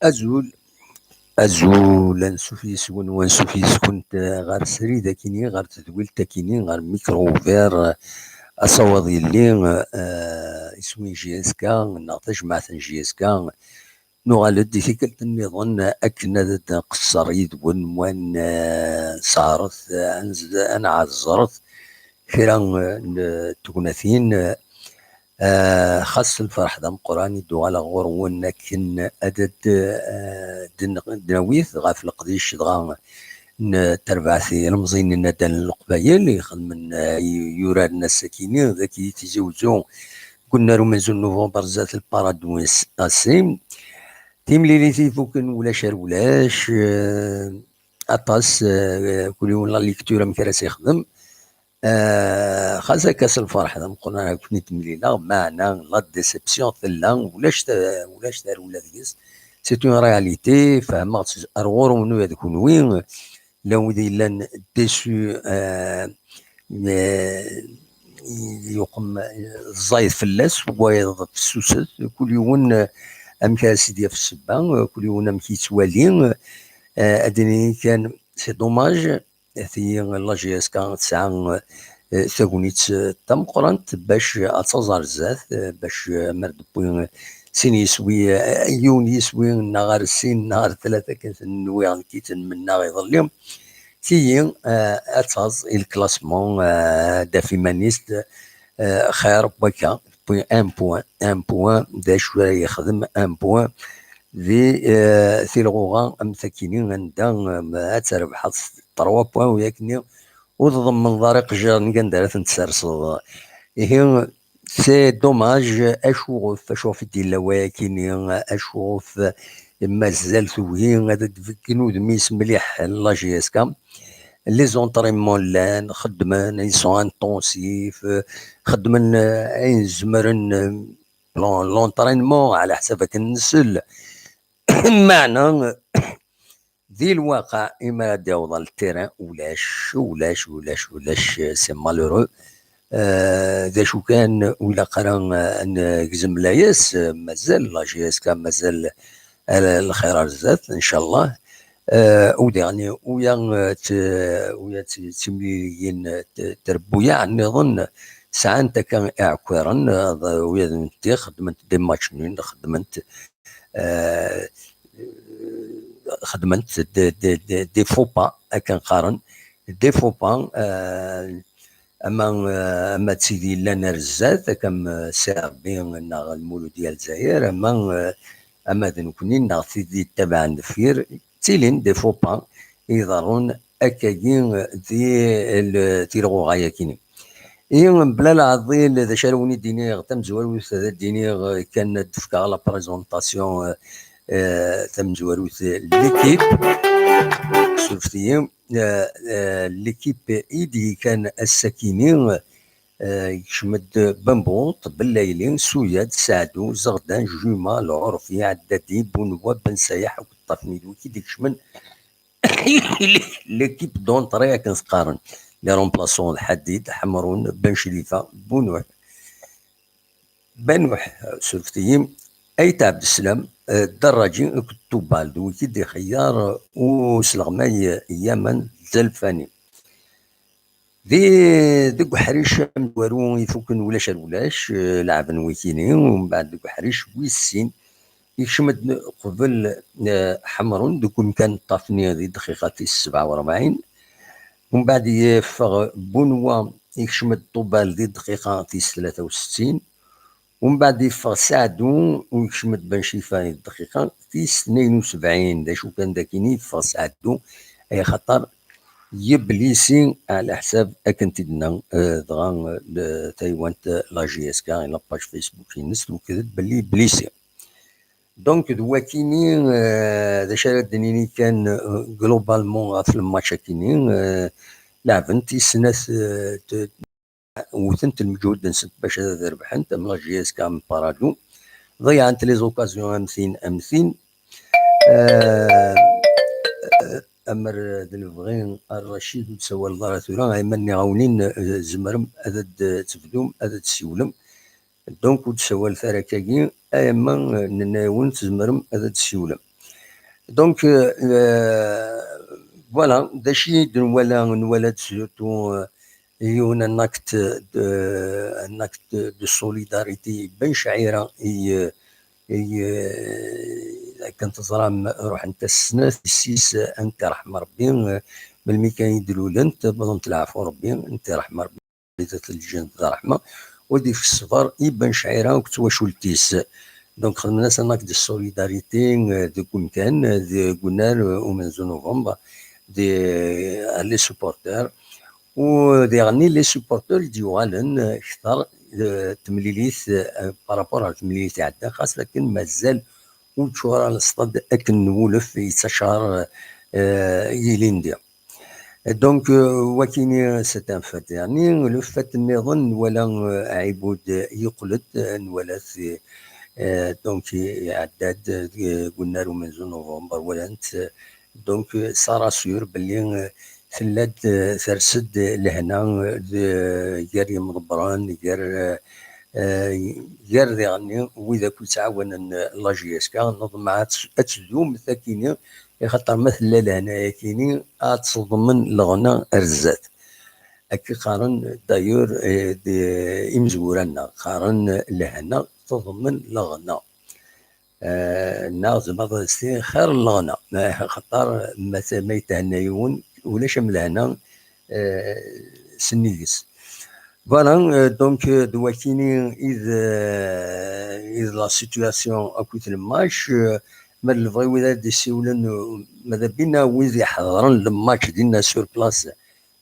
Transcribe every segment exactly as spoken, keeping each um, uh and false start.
Azul, azul, ansuf yes-wen u ansuf yes-kent ɣer srid akini, ɣer tedwilt akini, ɣer Micro Ouvert, asawaḍ yelli, eh, iswi n J S K, neɣ tajmaɛt n J S K. Nuɣal-d i tikkelt nniḍen akken ad d-nqeṣṣer yid-wen, wan, eh, sɛeret, eh, ad nz-, ad nɛeẓẓret kra, eh, n tegnatin, eh, xas lferḥ d ameqqran i d-uɣaleɣ ɣur-wen akken ad d, eh, d-n-, d-nawi ɣef leqdic dɣa n terbaɛt ilemẓiyen n naddal n Leqbayel ixedmen, eh, yuraren ass-akini dagi Tizi Wezzu deg unnar umenzu n Nuvember zdat lparadwis asi. Timlilit ifuken ulac ar ulac, eh, aṭas, eh, kul yiwen la lecture amek ara s-ixdem. Eh, xas akka s lferḥ d ameqqran ad ken-id-mlileɣ, meɛna la déception tella, ulac ta-, ulac tarewla deg-s. C'est une réalité, fehmeɣ-tt ar ɣur-wen ula d kunwi. Llan wid yellan déçus, eh, eh, yuqem, eh, ẓẓayet fell-as, wayeḍ fessuset, kul yiwen, eh, amek ara s-id-yaf ssebba, eh, kul yiwen amek yettwali, eh, ad d-nini kan, c'est dommage, tigi la J S K tesɛa, eh, tagnit, eh, tameqqrant bac ad taẓ ar zdat, eh, bac, eh, mer d-tewwi sin yiswi, eh, yiwen yiswi neɣ ar sin neɣ ar tlata kan ten-nwiɣ nekki ten-mennaɣ iḍelli. Tigi, eh, ad taẓ i lklasman, eh, d afimanist, eh, xir n wakka, tewwi un point, un point, d acu ara yexdem un point di, eh, tilɣuɣa am takini anda, eh, ad trebḥeḍ trois points u yakni ur tḍemmeneḍ ara iqejjiren anda ara ten-tserseḍ. Ihi, c'est dommage, acuɣef, acuɣef i d-yella wayakini, acuɣef mazal tugi ad d-tbeggen udem-is mliḥ la J S K. Les entraînements llan, xeddmen, ils sont intensifs, xeddmen, eh, ayen zemren, eh, l'en-, l'entraînement, ɛla ḥsab akken nsel. Meɛna, di lwaqa, imi ara d-yaweḍ ɣer terrain, ulac, ulac, ulac, ulac, eh, c'est malheureux. Eh, d acu kan, ur ilaq ara, eh, ad negzem layas, eh, mazal la J S K, mazal, eh, lxir ar zdat, ncallah. Eh, udiɣni, uya, eh, t-, uya t-, timliliyin, eh, t-, trebbuyaɛ nniḍen sɛant akka iɛekkaren, eh, d-, uya d nti xeddment des matchs nuls, xeddment, eh, xeddment des, des, des, des faux pas, akken qqaren, des faux pas, eh, ama, eh, ama d tid yellan ar zdat, akka am, eh, C R B neɣ Lmuludya Lezzayer, ama, eh, ama d nekni neɣ tid yettabaɛen deffir, ttilin des faux pas i iḍerrun akkagi di l-, tilɣuɣa-yakini. I mebla leɛḍil, d acu ara wen-id-iniɣ tamezwarut, ad d-iniɣ, eh, kan ad d-fkeɣ la présentation, eh, eh, tamezwarut, eh, l'équipe, surfet-iyi, eh, eh, l'équipe i d-yekkan ass-akini, eh, yekcem-d Bembuṭ, Bellayli, Suyad, Saɛdu, Zeɣdan, Juma, Lɛurfi, Ɛeddadi, Bunwa, Ben Sayaḥ akked Ṭafni d wiki d-ikecmen l'équipe d'entrée akken s-qqaren. Les remplaçants d Ḥadid, Ḥemrun, Ben Crifa, Bunuḥ, Banuḥ, surfet-iyi, Ayt Ɛebdeslam, eh, Dderraǧi akked Tubal d wiki d-ixeyyar, eh, usleɣmay, eh, Yaman Zalfani. Di, deg uḥric amezwaru ifuken ulac ar ulac, eh, leɛben wikini, umbeɛd deg uḥric wis sin, ikcem-d qbel, eh, Ḥemrun deg umkan n Ṭafni di ddqiqa tis sebɛa u rebɛin, umbeɛd yeffeɣ Bunwa, ikcem-d Ṭubal di ddqiqa tis tlata u settin, umbeɛd yeffeɣ Saɛdu u yekcem-d Ben Cifa di ddqiqa tis tnayen u sebɛin, d acu kan dakini yeffeɣ Saɛdu, ay axaṭer yeblisi, ɛla ḥsab akken t-id-nna, eh, dɣa, eh, taywant, eh, la J S K, la page Facebook-ines, twekked-d belli yeblisi. Donc, d wakini, eh, d acu ara d-nini kan, eh, globalement ɣef le match-akini, eh, leɛbent i snat, eh, t-, wtent lmeǧhud-nsent bac ad rebḥent, am la J S K, am Paradou. Ḍeyyɛent les occasions am tin, am tin. Eh, amer d lebɣi, a Racid, ur d-sawaleḍ ara tura, ayma nniɣ-awen-in, eh, tzemrem ad d-tebdum, ad d-tessiwlem. Donc, ur d-ssawalet ara akkagi, ayma, eh, nenna-awen tzemrem ad d-tessiwlem. Donc, euh, euh, voilà, d acu i d-nwala, nwala-d surtout, euh, yiwen un acte de, un acte de solidarité, Ben Chira, i, euh, i, euh, akken teẓram, ruḥent-as snat yessi-s, euh, anta iṛḥem Ṛebbi, euh, melmi kan i d-lulent, wwḍent leɛfu Ṛebbi, anta iṛḥem Ṛebbi. Lǧennet d ṛṛeḥma, u ad yefk ṣṣber i Ben Chira akked twacult-is. Donc, xedmen-as un acte de solidarité, euh, deg umkan, euh, deg unnar, euh, umenzu novembre, des, euh, les supporters. U diɣen les supporters i d-yuɣalen, euh, kter, euh, temlilit, euh, par rapport ar temlilit iɛeddan, xas akken mazal ur ččuren stade akken n wulef yettaččar, euh, ilindi. Donc, euh, wakini, c'est un fait, yeɛni, le fait nniḍen, nwala, euh, Ɛibud, euh, yeqqel-d, euh, nwala-t, euh, donc, iɛedda-d, euh, deg unnar umenzu novembre, walan-t, euh, donc, euh, ça rassure belli, euh, tella-d, euh, ters-d lehna, euh, de, gar yimḍebbren, gar, euh, euh, gar diɣen wid akk yettɛawanen, euh, la J S K, neḍmeɛ ad tt-, ad tdum takini, ixaṭer ma tella lehna-yakini, ad teḍmen leɣna ar zdat. Akka qqaren, d'ailleurs, eh, d-, imezwura-nneɣ, qqaren lehna teḍmen leɣna. Eh, neɣ tzemreḍ ad s-tiniḍ xir n leɣna. Axaṭer ma t-, ma yethenna yiwen, ulac am lehna, eh, sennig-s. Voilà, euh, donc, euh, d wakini i d, euh, i d la situation akked le match, euh, ma d lebɣi wid ara d-isiwlen, euh, ma d abina wid iḥeḍren le match dinna sur place,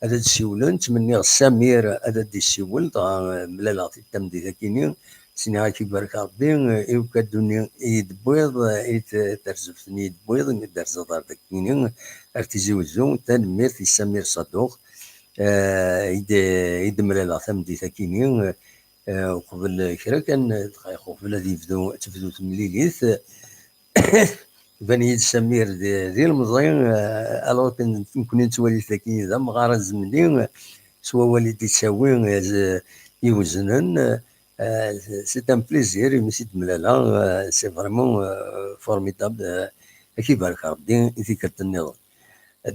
ad d-siwlen, ttmenniɣ Samir ad d-isiwel, dɣa, euh, mlaleɣ-t-id tameddit-akini, s-nniɣ ad k-ibarek Rebbi, euh, i ukaddu-nni i yi-d-tewwiḍ, euh, i t-, terzebt-nni i yi-d-tewwiḍ, imi d-terziḍ ar dakini, ar Tizi Wezzu, tanemmirt i Samir Saduq, euh, i d-, i d-mlaleɣ tameddit-akini, euh, uqbel kra kan, dqayeq uqbel ad yebdu, ad tebdu temlilit, iban-iyi-d Samir d, d ilemẓi, euh, alors que nekkni nettwali-t akini d amɣar azemni, s wawal i d-yettawi, euh, iweznen, euh, c'est un plaisir, imi s-id-mlaleɣ, euh, c'est vraiment, euh, formidable, euh, ad k-ibarek Rebbi i tikkelt nniḍen.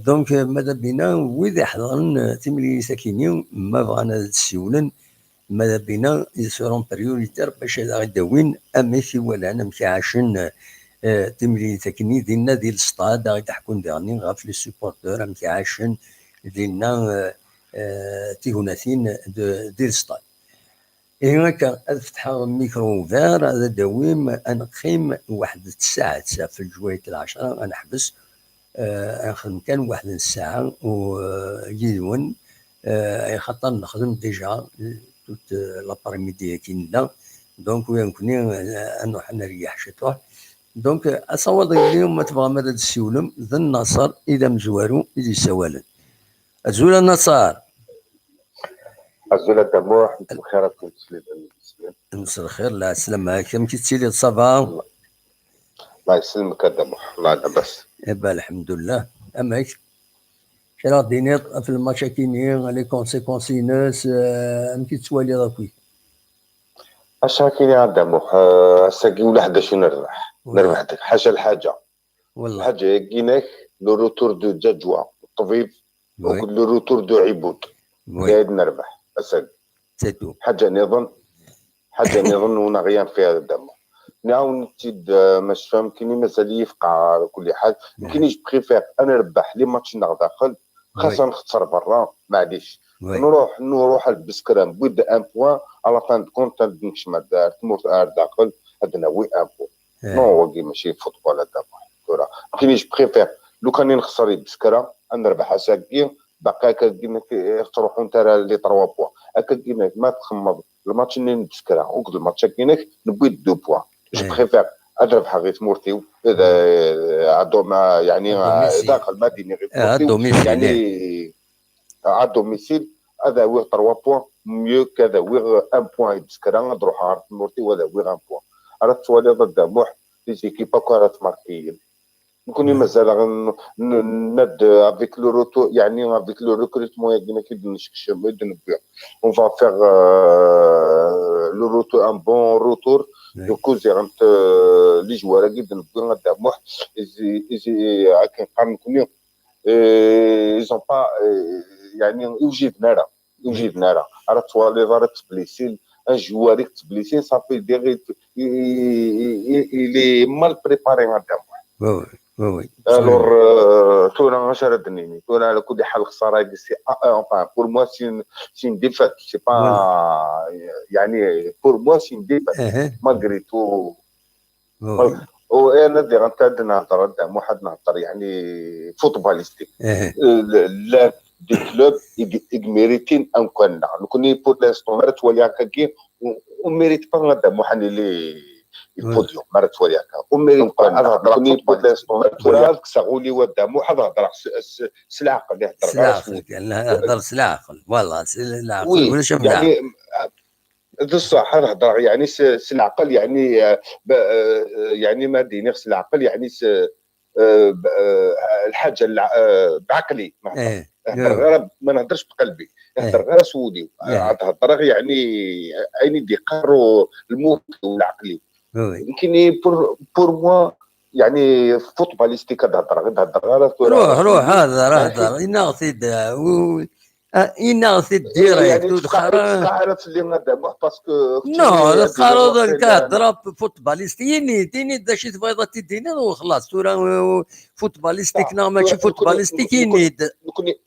Donc, euh, ma d abina, wid iḥeḍren, euh, timlilit akini, ma bɣan ad d-siwlen, ma d abina, ils seront prioritaires bac ad aɣ-id-awin amek i walan, amek i ɛacen, euh, timlilit akini, dinna di lestad, ad aɣ-id-ḥkun diɣen ɣef les supporters, amek i ɛacen dinna, euh, euh, tignatin de, di lestad. Ihi akka, ad fetḥeɣ micro ouvert, ad d-awim, ad neqqim waḥed n tsaɛet, ɣef lǧwayet lɛecṛa, ad neḥbes, euh, ad nexdem kan waḥed n ssaɛa, u, euh, yid-wen, euh, axaṭer nexdem déjà, euh, toute, euh, l'après-midi-agi nella. Donc, ula d nekkni, euh, ad nruḥ ad neryeḥ ciṭuḥ. Donc, euh, asawaḍ-agi, ma tebɣam ad d-tessiwlem, d Nnaṣer i d amezwaru i d-yessawalen. Azul a Nnaṣer! Azul a Dda Muḥ, mselxir akk i yimesliben. Mselxir, lɛeslama-k, amek i tettiliḍ, ça va? Allah yesselmek a Dda Muḥ, Allah labas. Eh ben, lḥemdullah. Amek? Kra ad d-tiniḍ ɣef lmatch akini, les conséquences-ines, euh, amek i tettwaliḍ akk-i? Acu akini a Dda Muḥ, euh, ass-agi ulaḥ d acu nerbeḥ. Oui. Nerbeḥ deg ḥaca lḥaǧa. Wallah. Lḥaǧa-agi-inek, le retour de Djadjoua, ṭṭbib, oui, akked le retour de Ɛibud. Oui. D ayen nerbeḥ, ass-agi. C'est tout. Ḥaǧa niḍen, ḥaǧa niḍen ur neɣ yan fiha a Dda Muḥ. Nɛawen-itt-id, euh, ma tecfam, kini mazal yefqeɛ, ɛla kulli ḥal. Oui. Kini je préfère ad nerbeḥ les matchs-nneɣ daxel, xas ad nxeṣṣer berra, maɛlic. Oui. Nruḥ, nruḥ ar Beskra, newwi-d un point, à la fin de compte, ad nekcem ar, ar tmurt, ar daxel, ad nawi un point. Eh. Non, wagi mačči football a Dda Muḥ. Tura, kini je préfère, lukan i nexṣer i Beskra, ad nerbeḥ ass-agi, baqi akka-agi ur ttruḥunt ara les trois points. Akka-agi ma txemmeḍ lmatch-nni n Beskra, akked lmatch-agi-inek, newwi-d deux points. Je préfère ad rebḥeɣ i tmurt-iw, d, à dom-, yeɛni, à domicile. Daxel, ma d-iniɣ i tmurt-iw, à domicile, yeɛni, à domicile, ad awiɣ trois points, mieux qu'ad awiɣ un point i Beskra, ad ruḥeɣ ɣer tmurt-iw, ad awiɣ un point. Ara tettwaliḍ a Dda Muḥ, les équipes akk ara tmarkiyin. Nekkni mazal-aɣ n-, n-, n-, avec le retour, يعني avec le recrutement, يعني كي نكشم, on va faire, euh, le retour, un bon retour. Du coup, زعما, euh, les joueurs كي نبغي غدا موح, ils, ils, akken نقول لكم, euh, ils ont pas, euh, يعني, ur wjiden ara. Ur wjiden ara. Ara twaliḍ ara tblessin, un joueur i yettblessin, ça veut dire il, il, il, il est mal préparé غدا موح. Oui, oui. Alors, euh, tura acu ara d-nini? Tura, على كل حال, الخسارة هذه, c'est, ah, euh, enfin, pour moi, c'est une, c'est une défaite. C'est pas, يعني, pour moi, c'est une défaite. Malgré tout. وي. وانا دي غنتاد نهضر, غنتاد واحد نهضر, يعني, footballistique. لا, des clubs يميريتين ان كنا نكوني pour l'instant, مرات ولي هكاكي, وميريت با غدا محني لي البوديوم, مرات ولي هكا, وميريت با هضر, نكوني pour l'instant, مرات ولي هكا سغولي ودا مو حد هضر, س-, س-, سلعقل يهضر غير سلعقل, هضر سلعقل, voilà, سلعقل ولا شمعة. يعني, بصح نهضر, يعني, س-, سلعقل, يعني, آه, ب-, آه, يعني, ما دينيغ سلعقل, يعني, س-, آه, ب-, آه, الحاجة الع-, آه, بعقلي, نهضر. إيه. نهضر غير, ما نهضرش بقلبي, نهضر غير سودي. إيه. آه, تهضر, يعني, عيني دي قارو المخ والعقلي. Oui. يمكن pour, pour moi, يعني, footballistique تهضر, غير تهضر غير, روح, روح, هضر, هضر, إنا غثيد, و-, آه, إنا غثيد direct, يعني, ودخل. تقع, تقع في اللي غدا موح, parce que non, هذا تقارو ذاك هضرة footballiste, يني, تيني دا شي تبغيض تديني وخلاص, tura, و-, و-, footballistique, non, ماشي footballistique, يني. نكوني,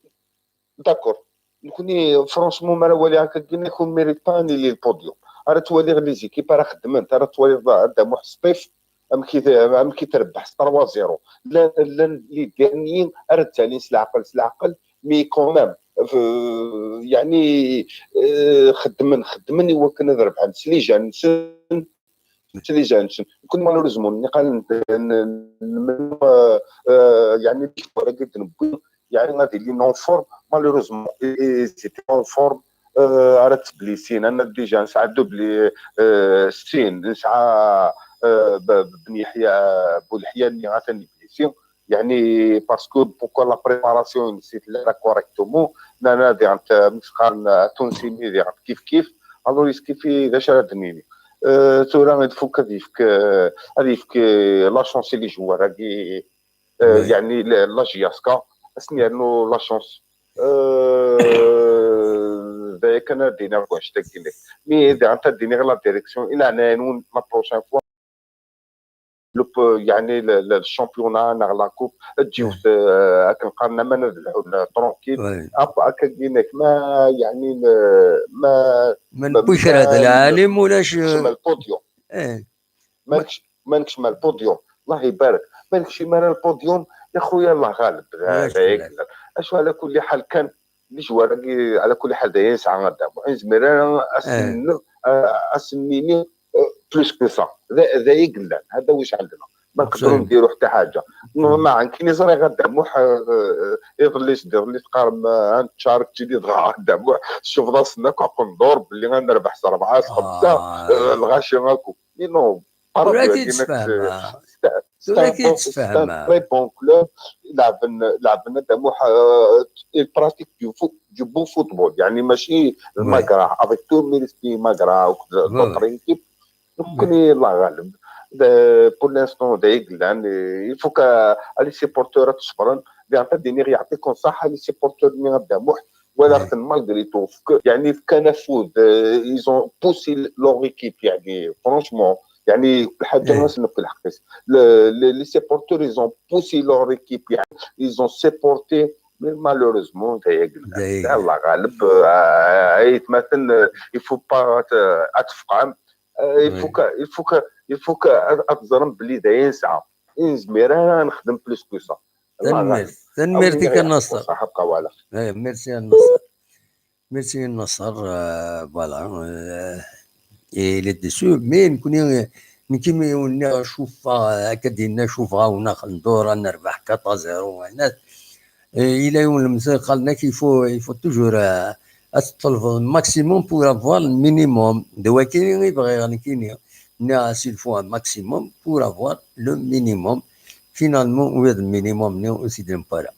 d'accord. نكوني, franchement, ما راه والي هكا كي يكون ميريت با ني لي البوديوم. راه توالي غير les équipes راه خدمت, راه توالي غدا موح سطيف, ام كي, ام كي تربح trois zéro. لا, لا, les derniers راه تاني سلعقل, سلعقل, mais quand même, ف-, يعني, آه, خدمن, خدمن يوكن هذا ربحان. سلي جانسون, سلي جانسون. كل malheureusement, نقال ن-, ن-, ن-, آه, آه, يعني, ورا قد نبوي, يعني, غادي لي non forme, malheureusement, et, et c'était non forme, آه, راه تبليسين. انا déjà نسعى دوبلي, آه, سين, نسعى, آه, ب-, بن يحيى بولحياني غا ثاني بليسي. يعني, parce que pourquoi la préparation نسيت لا correctement, انا دي غنت مسخان تونسي مي دي غنت كيف كيف, alors يسكيفي ذا شرا دنيني. آه, ثورة غير فوق هذه يفك, آه, هذه يفك, آه, la chance اللي جوا راكي, آه, يعني, لا, la JSK, اسني انه la chance. آه, ذا كان دينا واش تاكيني. مي دي غنت ديني غير la direction, الى عناينون la prochaine fois. لو ب-، يعني ال-، ال-، الشامبيونا ناغ لا كوب، تجيو ت-، هاك نقارن ما نذبحو ترونكيل. اب هاكا كيناك ما، يعني ال-، ما، ما نبويش ما هذا العالم ولاش تسمى البوديوم. ايه. مانكش، مانكش مع البوديوم. الله يبارك. مانكش مع البوديوم يا خويا، الله غالب. اش على كل حال كان لي جوار على كل حال داير يسعى غدا. وعين زميران اسن، اسنيني بلوس كو سا. ذا يقلان، هذا واش عندنا. ما نقدروا نديروا حتى حاجه. نورمال كي نزري غدا موح، آه، يظل يسدي، يظل يتقارب، آه، انت شارك تجي دغا غدا موح. شوف راسنا كون ندور باللي غنربح اربعه خمسه، آه، الغاشي ماكو. مي نو، ولا كي تسفهم. ولا كي تسفهم. تري بون كلوب. لعب، لعب غدا موح، آه، براتيك دو فو-، دو بون فوتبول، يعني ماشي الماكرا، افيك تو ميريسبي ماكرا وكذا، دوطر ايكيب. ممكن الله غالب. بور لانستون دا يقلان، يفوك لي سيبورتور تصبرن، بيان دينيغ يعطيكم الصحه لي سيبورتور مي غدا موح، ولكن مالغري تو، يعني كان فود، ils ont poussé leur équipe، يعني فرانشمون، يعني كل حاجه الناس نقول الحق. لي سيبورتور ils ont poussé leur équipe، يعني ils ont supporté، مي مالوريزمون دا يقلان. الله غالب. آه، يتمثل، يفو با اتفقعم. آه، يفوك، يفوك، يفوك اتزرم بلي دا ينسعى. نزمير انا نخدم بلوس كو سا. تنميرتي كنصر. صح، بقى والا. ايه، ميرسي النصر. ميرسي النصر، آه، فوالا. آه، اي لي ديسو، مي نكوني، نكي مي وني شوف، آه، هكا دينا شوف، ها ونا خندور، نربح كاطا زيرو، وهنا. إيه، إلا يوم المسا قال لك يفو، يفو توجور، آه، تطلب ماكسيموم بور افوار المينيموم. دوا كيني يبغي غني كيني. نعس الفو ماكسيموم بور افوار لو مينيموم. Finalement, wiyaḍ minimum-nni ur t-id-nempa ara.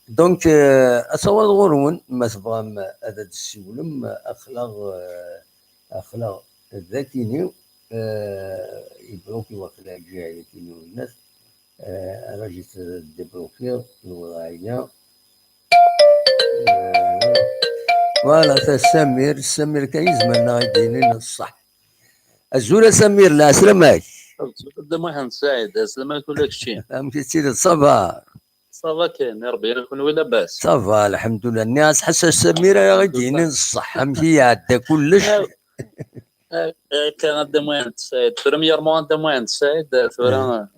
Donc, euh, ad taweḍ ɣur-wen, ma tebɣam ad d-tessiwlem, aql-aɣ, euh, aql-aɣ d akini, euh, ibluki waqila lǧiha-yakini winnat, euh, ara j-t-déblokiɣ lwḍeɛ-aya. Euh, voilà, ta Samir, Samir kan yezmer-nneɣ ad d-yinin ṣṣeḥ. Azul a Samir, lɛeslama-k. Azul a Dda Muḥend Saɛid, ɛeslama-k ula kečči. Amek i ttiliḍ, ça va? Ça va kan, i Rebbi, a kunwi labas? Ça va, lḥemdullah. Nniɣ-as ḥaca Samir ara ɣ-d-yinin ṣṣeḥ, amek i iɛedda kullec? Ah, ah, akka a Dda Muḥend Saɛid. Premièrement a Dda Muḥend Saɛid, tura,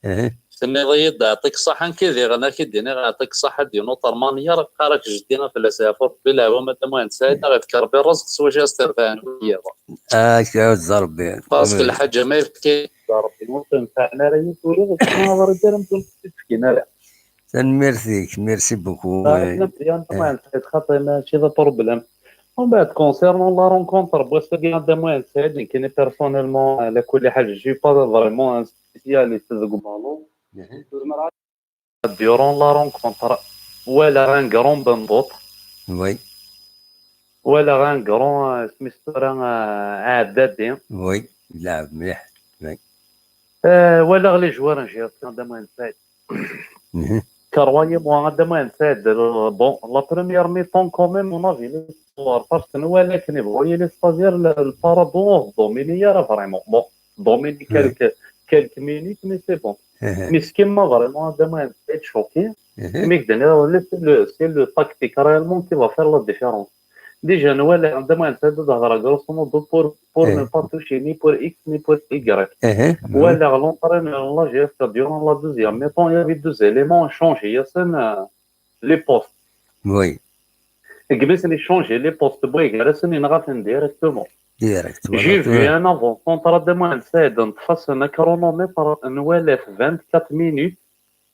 eh, tenniḍ-iyi-d, aɛṭik ṣṣeḥ, nekki diɣen ad k-id-iniɣ, aɛṭik ṣṣeḥ, ad d-yinu ṭermaniyer, qqar-ak jeddi afella-s yeɛfu Rebbi leɛwam a Dda Muḥend Saɛid, ad ɣ-ifk Rebbi rrezq s wacu ad s-terfɛen wiyaḍ. Ah, kra d Rebbi. Parce que lḥaǧa ma yefka-k-id Rebbi ur tenfɛen ara i tura, d akken aḍar i d ara mtun ur tt-id-fkin ara. Tanemmirt-ik, merci beaucoup. Ah, eh, xaṭi mačči d aproblème. Umbeɛd, concernant la rencontre n wass-agi a Dda Muḥend Saɛid, nekkini personnellement, ala kulli ḥal, je suis pas vraiment un spécialiste deg uballon. Mhm. Durant la rencontre, walaɣ un grand Bendout. Oui. Walaɣ un grand, euh, isem-is tura, euh, Aɛdadi. Oui, yelɛeb mliḥ. Oui. Euh, walaɣ les joueurs en général, a Dda Muḥend Saɛid. Mhm. Croyez-moi, a Dda Muḥend Saɛid, euh, bon, la première mi-temps quand même, on avait l'espoir, parce que nwala akken ibɣu yili, c'est-à-dire le, le Paradou ur t-domini ara vraiment. Bon, domini quelques, quelques minutes, mais c'est bon. Mhm. Mais ce qui m'a vraiment, a Dda Muḥend Saɛid, choqué, mhm, mi k-d-nniɣ, c'est le, c'est le tactique réellement qui va faire la différence. Déjà, nwala a Dda Muḥend Saɛid, ad hedreɣ grosso modo pour, pour ne pas toucher ni pour X ni pour Y. Mhm. Walaɣ l'entraîneur n la G S K durant la deuxième mi-temps, il y avait deux éléments à changer. Il y a ça, euh, les postes. Oui. Gmi-sen icanji les postes n way gar-asen, yenɣa-ten directement. Direct, voilà. J'ai vu un avant-centre a Dda Muḥend Saɛid, neṭṭef-asen un chronomètre, nwala-t vingt-quatre minutes.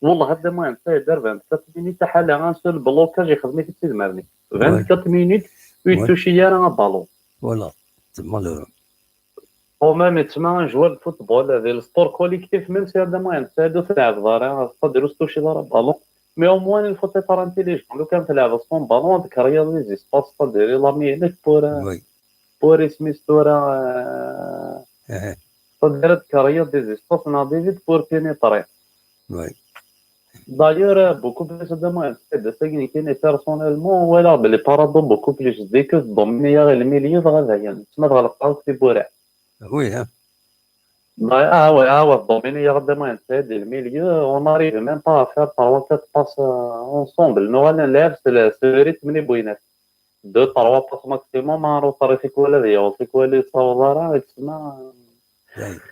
Wallah a Dda Muḥend Saɛid, ar vingt-quatre minutes, ḥala un seul blocage, ixdem-it-id s idmaren-is. Ouais. Vingt-quatre minutes, ur yettuci ara aballon. Voilà, c'est malheureux. Quand même, yettma un joueur de football, di le sport collectif, même si a Dda Muḥend Saɛid ur tleɛbeḍ ara, c'est-à-dire ur tettuciḍ ara ballon, mais au moins il faut être intelligent. Lukan tleɛbeḍ sans ballon, ad créer des espaces, c'est-à-dire la minute pour, euh, oui, pour isem-is tura, euh, c'est-à-dire ad créer des espaces neɣ des vides pour pénétrer. Oui. D'ailleurs, beaucoup plus de moins, c'est de ce qui est personnellement, walaɣ belli Paradou beaucoup plus zik i tḍemmen-iyi le milieu dɣa dayen. Tma tɣelqeɣ akk tiwwura. Oui, hein. Bah, ah ouais, ah ouais, tḍemmen-iyi a Dda Muḥend Saɛid le milieu, on n'arrive même pas à faire trois quatre passes, euh, ensemble. Nuɣal nlɛeb s le, s le rythme n ibwinat. Deux, trois passes maximum, un autre tikwal ad yaweḍ, tikwal ur yettaweḍ ara, yettma.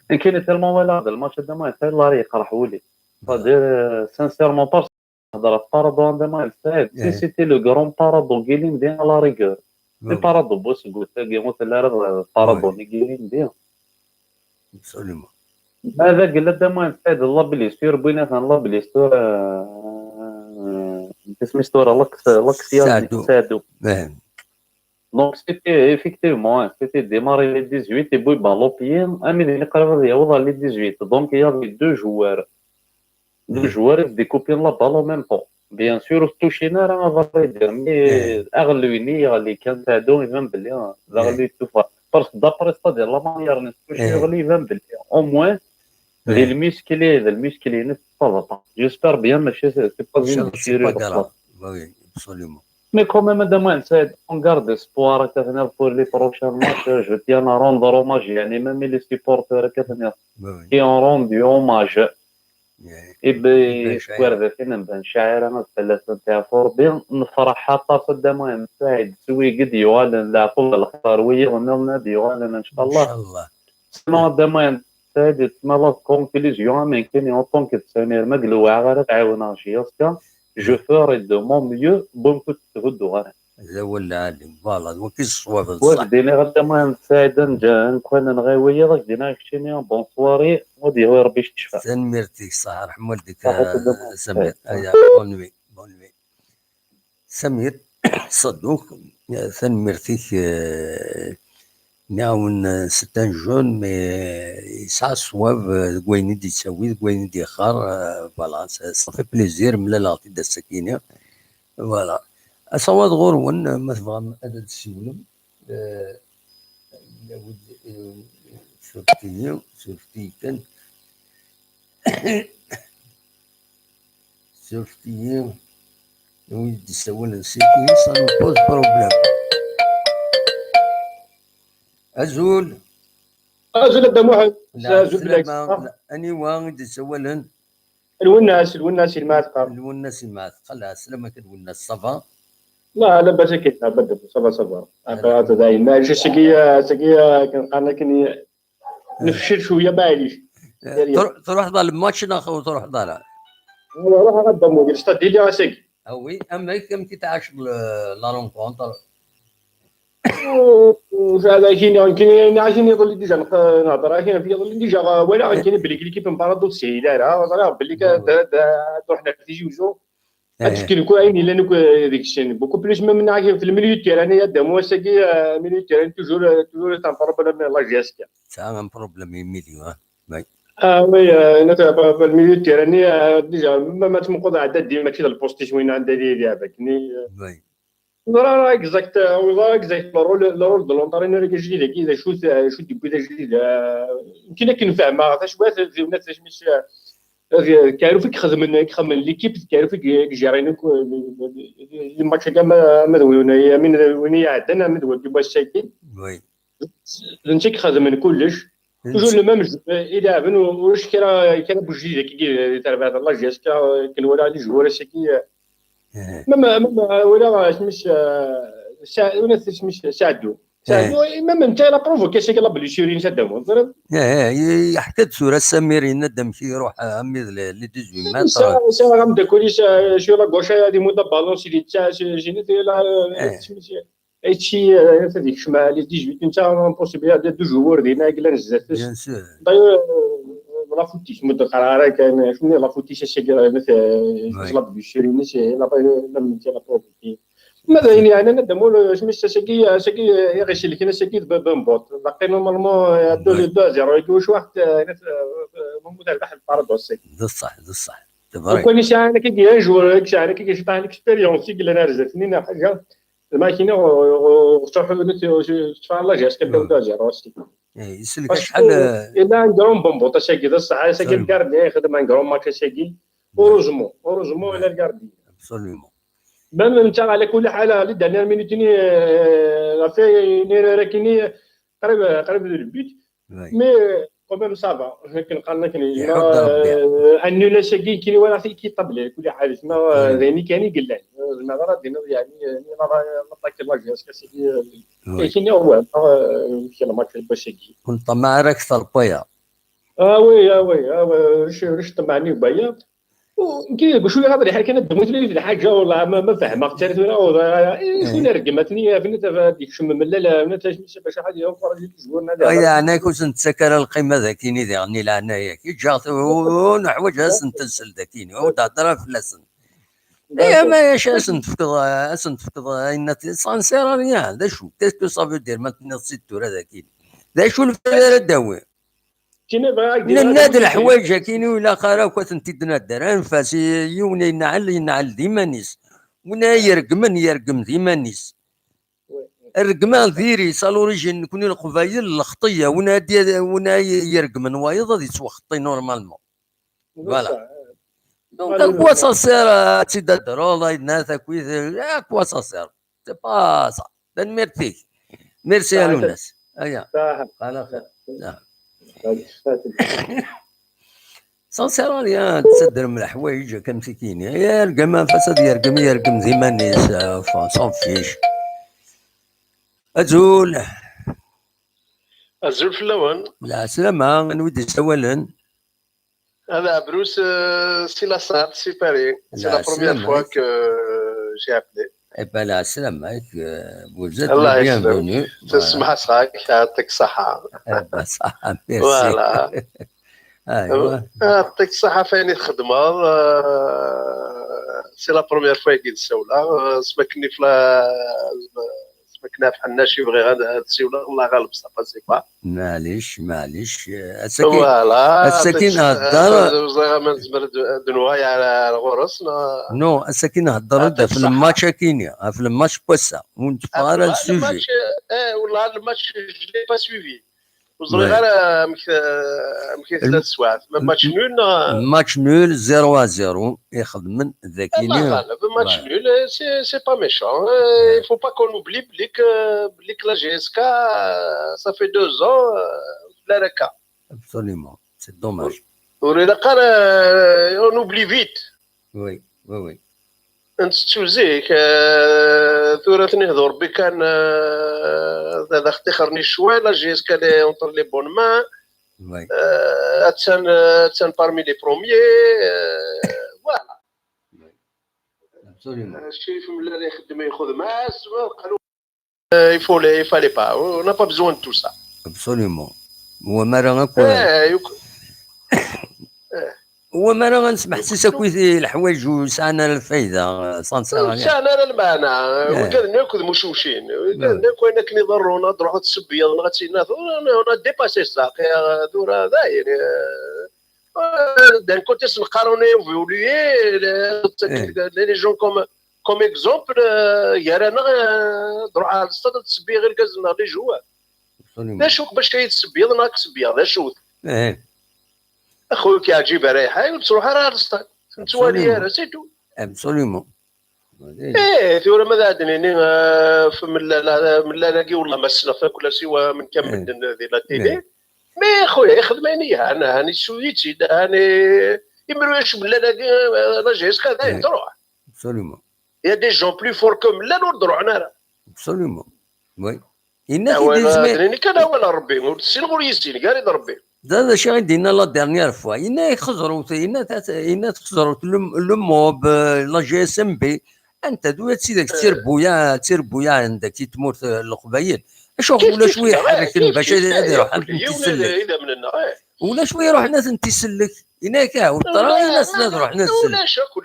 Nekkini tellement walaɣ d lmatch a Dda Muḥend Saɛid, la yeqreḥ wul-iw. C'est-à-dire, euh, sincèrement, parce que hedreɣ ɣef Paradou a Dda Muḥend Saɛid. Si c'était le grand Paradou n yilindi, à la rigueur. Mais Paradou n wass-agi ur telli ara d Paradou n yilindi. Absolument. Ma d agella a Dda Muḥend Saɛid, la blessure, wwin-atan la blessure, euh, isem-is tura, Lax-, Laxiani, Saɛdu. Saɛdu. Donc, c'était effectivement, hein, c'était démarré les dix-huit, et puis ballon pied, armi d qrib ad yaweḍ ɣer les dix-huit. Donc, il y avait deux joueurs. Deux joueurs i s-d-ikupin la balle en même temps. Bien sûr, ur s-tucin ara, à vrai dire, mais aɣelluy-nni yeɣli kan, Saɛdu, iban belli, ah, d aɣelluy n tuffɣa. Parce que d'après, c'est-à-dire, la manière n tucin yeɣli, iban belli, au moins, d lmuskli, d lmuskli-ines tettaḍeṭ. J'espère bien, mačči, c'est pas une blessure grave. Oui, absolument. Mais quand même, a Dda Muḥend Saɛid, on garde espoir, akka tenniḍ, pour les prochains matchs, je tiens à rendre hommage, يعني, même les supporters, akka tenniḍ, qui ont rendu hommage. Et ben, seg wardaten n Ben Caɛir, ad fell-asen teɛfu Rebbi. Nefreḥ aṭas a Dda Muḥend Saɛid s wigi d-yuɣalen, leɛqub d lextar, wiyaḍ nniḍen ad d-yuɣalen, inchallah. Inchallah. Sinon, a Dda Muḥend Saɛid, yettmalaḍ conclusion am nekkini, en tant que d Samir, ma d-lewɛeɣ ara ad ɛiwneɣ J S K, je ferai de mon mieux, bon, ur tt-hudduɣ ara. D awal lɛali, voilà, d wagi i d ṣṣwab, d ṣṣeḥ. Wa d-iniɣ a Dda Muḥend Saɛid, ad nǧ-, ad nkun nɣiwi, ad ak-d-iniɣ keččini bonsoir, wa d-yawi Rebbi ccfa. Tanemmirt-ik, ṣaḥ, ṛeḥma waldik, a Dda Muḥend Saɛid. Aya, bonne nuit, bonne nuit. Samir Ṣadduq, tanemmirt-ik, eh, Nniɣ-awen, euh, c'est un jeune, mais yesɛa ṣṣwab, euh, deg wayen i d-yettawi, deg wayen i d-yexxar, euh, voilà, ça, ça fait plaisir, mlaleɣ-t-id ass-agi-nni. Voilà. Asawaḍ ɣur-wen, euh, ma tebɣam ad d-tessiwlem, euh, surfet-iyi, surfet-iyi kan. Surfet-iyi. Wid d-issawalen siki, ça nous pose problème. Azul. Azul a Dda Muḥend. Azul fell-ak. Aniwa i d-issawalen? Lwennas, Lwennas i Lmeɛtqa. Lwennas i Lmeɛtqa, la, sslam-ak a Lwennas, ça va? La, labas akken, abad, ça va, ça va. Après, dayen, maɛlic, sigi, sigi, kan qqaren akken, nefcel cwiya, maɛlic. Eh, tru-, truḥeḍ ɣer lmatch neɣ ur truḥeḍ ara? Ruḥeɣ ad d-amuɣ, c'est-à-dire, ass-agi. Ah oui, amek, amek i tɛaceḍ le-, la rencontre? Akken, akken, akken iḍelli déjà, nehḍer akken fi iḍelli déjà, walaɣ akken belli l'équipe n Paradou teshil ara, ẓriɣ belli ka-, da, da, ad ruḥen ar Tizi Uzzu. Ad d-fken akk ayen yellan akk deg-sen. Beaucoup plus même neɣ fi le milieu de terrain, ya Dda Muḥend, ass-agi, euh, milieu de terrain, toujours, euh, toujours c'est un problème, la G S K. Tesɛa un problème i milieu, hein. Oui. Ah oui, euh, netta, pa, pa, le milieu de terrain, euh, déjà, ma, ma tmuqeḍ ɛedda dima mačči d lpostition win anda di, di abakni, euh. Oui. Neẓra exact, euh, neẓra exact le rôle, le rôle de l'entraîneur ajdid-agi, d acu, d acu d-yewwi d ajdid, euh, yemkin akken fehmeɣ, tacwiɛt, d, d, d, d, d, Karuf i ixedmen, i ixedmen l'équipe, d Karuf i i ijerrin akk, euh, le match-agi ama, ama d win, ama d win iɛeddan, ama d wagi n wass-agi. Oui. D netta i ixedmen kullec. Toujours le même jeu, i leɛben, u-, ulac kra, kra n ujdid akka i, i terbaɛt n la G S K, akken walaɣ les joueurs ass-agi, euh, même, même, euh, walaɣ, euh, isem-is, euh, Sa-, walaɣ isem-is Saɛdu. Saɛdu, même netta, il a provoqué ass-agi la blessure-ines a Dda Muḥend, teẓriḍ? Eh, eh, ye-, yeḥka-d tura Samir, yenna-d amek i iruḥ, ah, armi d le, le dix-huit mètres. Sɛiɣ, sɛiɣ ameddakel-is, ah, sur la gauche, ad imudd aballon, sidi, tta-, si-, sidi, la, eh, isem-is, Aichi, eh, ad yekcem, ah, les dix-huit, netta, impossible, il y a deux joueurs dinna i yellan zdat-s. Bien sûr. D'ailleurs, euh, la faute-is, mudd qrar ara kan, acu la faute-is, ass-agi, eh, la blessure-ines, eh, la, la, la, la provoqué. Ma d ayen yeɛnan ad d-amul, isem-is ass-agi, ass-agi, eh, i ɣ-isellken ass-agi d Ben Bot. Baqi normalement, eh, deux, deux à zéro, agi wacu waḥed, eh, eh, Mahmoud Rbaḥ lparad ass-agi. D ṣṣeḥ, d ṣṣeḥ. Lukan yesɛan akka un joueur, yesɛan akka ciṭṭaḥ n l'expérience i yellan ar zdat-nni neɣ ḥaǧa. Lmakina, ur, ur, ur tettruḥu, tettfeɣ la G S K deux à zéro ass-agi. Eh, isellek acḥal, eh, yella un grand Ben Bot ass-agi, d ṣṣeḥ, ass-agi le gardien ixdem un grand match ass-agi. Heureusement, heureusement, il a regardé. Absolument. Même netta, ɛla kulli ḥal, les dernières minutes-nni, euh, ɣef ayen ara kini, qrib, qrib d le but. Mais, euh, quand même, ça va. Akken qqaren akken, euh, un nul ass-agi, kini wala fi ki tabli, kulli ḥal, ma, euh, d ayen kan i yellan. Euh, zemreɣ ad d-iniɣ, yeɛni, euh, ma, ma, ma ṭṭakken la G S K ass-agi, euh, kini, ouais, euh, kien match n wass-agi. Ur neṭṭamaɛ ara akter n waya. Ah oui, ah oui, ah oui, ulac, ulac ṭṭmeɛ-nni n waya. Nekk deg ucu yeɣab lḥal kan ad d-tmut lḥaǧa, wallah, ma, ma fehmeɣ-tt ara tura, wallah, eh, eh, icun irgem, atni, atni, ad yekcem mellal, atni, bac ad yenqer, ad yezwur, ad yeɛreq. Yeɛni, ur sen-tettak ara lqima dagini, diɣen, i leɛnaya-k. Eǧǧ-aɣ, ur, ur neḥwaǧ ad sen-tensel dagini, ur d-hedder ara fell-asen. Eh, ma acu ad sen-tefkeḍ, ad sen-tefkeḍ ayen, ça ne sert à rien, d acu? Qu'est-ce que ça veut dire, ma tenniḍ-tt-id tura dagini? D acu lfayda ara d-tawi? Nenna-d leḥwayeǧ akkin ur ilaq ara akk ad tent-id-nadder. Anef-as, i yiwen yenɛel, yenɛel d iman-is. Win ara iregmen, yergem d iman-is. Regmeɣ diri-s, à l'origine, nekni Leqbayel, lexṭiyya. Win ara d-, win ara iregmen wayeḍ, ad yettwexṭi normalement. Voilà. Donc, à quoi ça sert, euh, ad tt-id-tadreḍ, ay d-nna takit, à quoi ça sert? C'est pas ça. Tanemmirt-ik. Merci a Lwennas. Aya. Ala xir. Sincèrement, ya, tessaddrem leḥwayeǧ akka am tikini. Yergem, anef-as ad yergem, yergem d iman-is, euh, enfin, s'en fiche. Azul. Azul fell-awen. Lɛeslama, anwa i d-yessawalen? Ad Ɛebrus, euh, si la Sarthe, si Paris. C'est la première fois que j'ai appelé. Eh ben, lɛeslama-k, euh, vous êtes le bienvenu. Voilà. Tassemḥa-s ɣer-k, yeɛṭik ṣṣeḥḥa. Eh ben, ṣṣeḥḥa, merci. Voilà. Aywa. Yeɛṭik ṣṣeḥḥa ɣef wayen i txeddmeḍ, euh, c'est la première fois i d-ssawleɣ, euh, s wakken i fla-, Akken ɣef ḥennac i bɣiɣ ad, ad siwleɣ, Allah ɣaleb, ça passe pas. Maɛlic, maɛlic. Ass-agi, voilà, ass-agi nhedder. Ẓriɣ ma nezmer ad, ad nwali ar ɣur-s. Non, ass-agi nhedder-d ɣef lmatch akini, ɣef lmatch n wass-a. Ur netteffeɣ ara le sujet. Eh, والله le match, je l'ai pas suivi. Ur ẓriɣ ara amek, amek i tella teswiɛt. Ma match nul neɣ? Match nul, zéro à zéro i xedmen dagini. Match nul, c'est, c'est pas méchant. Il faut pas qu'on oublie belli que, belli que la J S K, ça fait deux ans, ur telli ara akka. Absolument, c'est dommage. Ur ilaq ara, on oublie vite. Oui, oui, oui. Ntettu zik, eh, tura ad ten-ihdu Rebbi kan, eh, ad aɣ-ṭixren ccwal, la J S K est entre les bonnes mains. Oui. Eh, attan, eh, attan parmi les premiers. Eh, voilà. Absolument. Ccif mlal ixeddem i xedma-s, eh, il faut les, il fallait pas. On n'a pas besoin de tout ça. Absolument. Wa mara akk Eh, yuk- Wa mara ad nesmeḥsis akk i leḥwayeǧ ur sɛan ara lfayda, sans rien. Sɛan ara lmeɛna. Wigad-nni akk d mucewcin. Wigad-nni akk ayen akken iḍerrun, ad truḥeḍ ad tessebbiyeḍ neɣ ad tinnaḍ. On a dépassé ça. Tura dayen. Eh, d'un côté, s-neqqar on a évolué, les, les gens comme, comme exemple, eh, gar-aneɣ, eh, ad truḥ ɣer lstad ad tessebbiyeḍ irgazen-nneɣ, les joueurs. D acu bac ay tessebbiyeḍ neɣ ad k-ssebbiyeɣ? D acu-t? Eh. Axu ur k-yeɛǧib ara lḥal, ur tettruḥ ara ɣer lstad. Ur nettwali ara, c'est tout. Absolument. Eh, tura ma d ad nini, eh, f-, mellal, mellal-agi, wallah ma ssneɣ-t akk, la siwa minn kan medden di la télé. Mais xuya, ixdem ayen yelhan, han issuy-itt-id, han i-, imru yac mellal-agi, eh, la J S K, dayen truḥ. Absolument. Il y a des gens plus forts que mellal ur d-ruḥen ara. Absolument. Oui. Yenna-t-id izmer. Nini kan awal n Rebbi, ur tessineɣ ur yessin, gar-id Rebbi. D acu i d-yenna la dernière fois. Yenna-yak xeẓrut, yenna-t, yenna-t xeẓrut le, le mob, eh, la G S M B. Anta d ula d tidak d tirbuyaɛ, d tirbuyaɛ n daki tmurt, eh, n Leqbayel. Acuɣer ulac wi iḥerrken bac ad, ad iruḥ am ten-isellek? Ulac wi iruḥen ad ten-isellek. Yenna-yak ah, ur ṭṭra, yenna-asen ad ruḥen ad sellek. Ulac akk,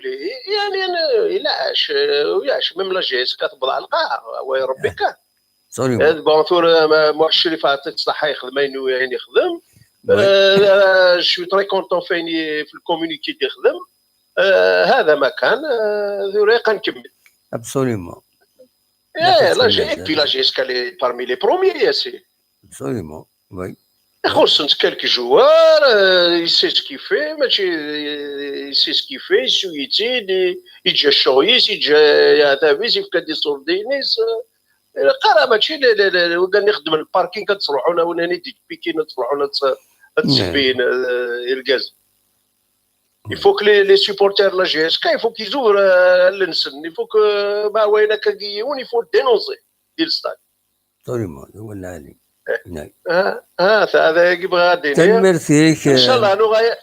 yani, yani, ilac, ulac, même la G S K tewweḍ ɣer lqaɛa, wa Rebbi kan. Absolument. Bon, tura, ma, Muḥ Crif, yeɛṭi-k ṣṣeḥḥa, yexdem ayen, ayen yexdem. Euh, je suis très content f ayen i-, f le communiqué d-yexdem. Euh, هذا ما كان, euh, tura ad nkemm. Absolument. Eh, la G-, et puis la G S K, elle est parmi les premiers, ya si. Absolument, oui. Ixuṣṣen quelques joueurs, euh, il sait ce qu'il fait, mačči, il sait ce qu'il fait, issuy-itt-id, i-, yeǧǧa ccɣel-is, yeǧǧa aɛtab-is, yefka-d iṣurdiyen-is, euh, Qara mačči le, le, le, wigad ixeddmen lparking ad ttruḥun, a win ad d-pikin, ad ttruḥun ad tt-, ad ttebbiyen, euh, irgazen. Il faut que les, les supporters de la G S K, il faut qu'ils ouvrent, euh, allen-nsen. Il faut que, ma wayen akka yiwen, il faut le dénoncer di le stade. Absolument, d awal lɛali. Ah, ah, ta, d ayagi bɣiɣ ad d-iniɣ. Tanemmirt-ik. Inchallah, nuɣal,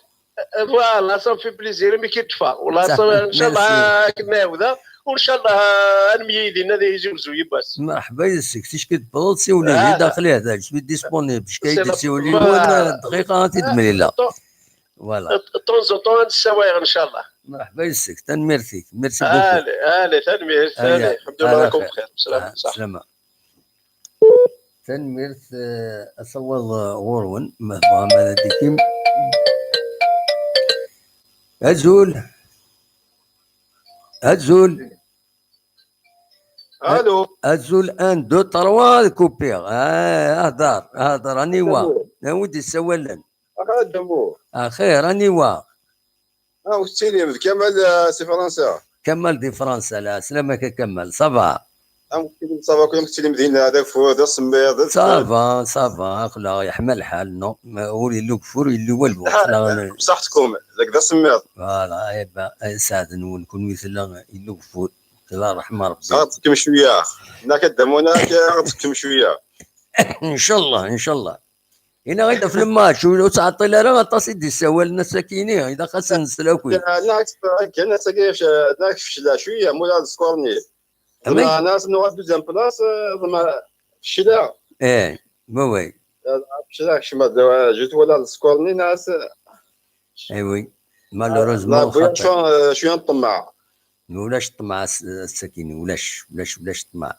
voilà, ça me fait plaisir, imi k-id-ṭṭfeɣ. Wala, inchallah, ad k-nɛawdeɣ. Inchallah, ad nemyili dinna di Tizi Wezzu yiwwas. Merḥba yes-k, ticki tewwḍeḍ, siwel-iyi-d, aql-i da, je suis disponible, ticki ad yi-d-siwel yiwen, dqiqa ad t-id-mlileɣ. Voilà. De temps en temps, ad nessawal, inchallah. Merḥba yes-k, tanemmirt-ik, merci beaucoup. Allez, allez, tanemmirt, allez, alḥemdulillah, rakum bxir. Salama. Tanemmirt, eh, asawaḍ, eh, ɣur-wen, ma tebɣam ad d-tikim. Azul. Azul. Allô. Azul, un, deux, trois, kupiɣ. Ah, hder, hder, aniwa? Awi-d issawalen. Axir, aniwa? Ah, ur tettilim d Kamal, eh, si Fransa. Kamal di Fransa, lɛeslama-k a Kamal, ça va? Amek tettilim, ça va, kullum tettilim dinna, d ageffur, d asemmiḍ, d adfel. Ça va, ça va, aql-aɣ yeḥma lḥal, non, ma ur yelli ugeffur, yelli walu. Aql-aɣ n- Bṣaḥetkum, dagi d asemmiḍ. Voilà, eh ben, eh, sseɛd-nwen, kunwi tella yelli ugeffur, tella ṛṛeḥma Ṛebbi. Ad teḥkem cwiya, nak a Dda Muna, ad teḥkem cwiya. Ncallah, ncallah. Ini-aɣ-d ɣef lmatch, ur, ur ttɛeṭṭil ara aṭas i d-issawalen ass-akini, ilaq ad sen-nesla akk. Nniɣ-ak-d akken ass-agi, nniɣ-ak fecleɣ cwiya, mula d score-nni. Ḍemɛeɣ-as nuɣal deuxième place, eh, ḍemɛeɣ fecleɣ. Eh, oui, oui. Fecleɣ, kecmeɣ-d, eh, je twala score-nni, nniɣ-as. Eh oui, malheureusement. Cwiya n ṭṭmeɛ. Ulac ṭṭmeɛ ass-, ass-akini, ulac, ulac, ulac ṭṭmeɛ.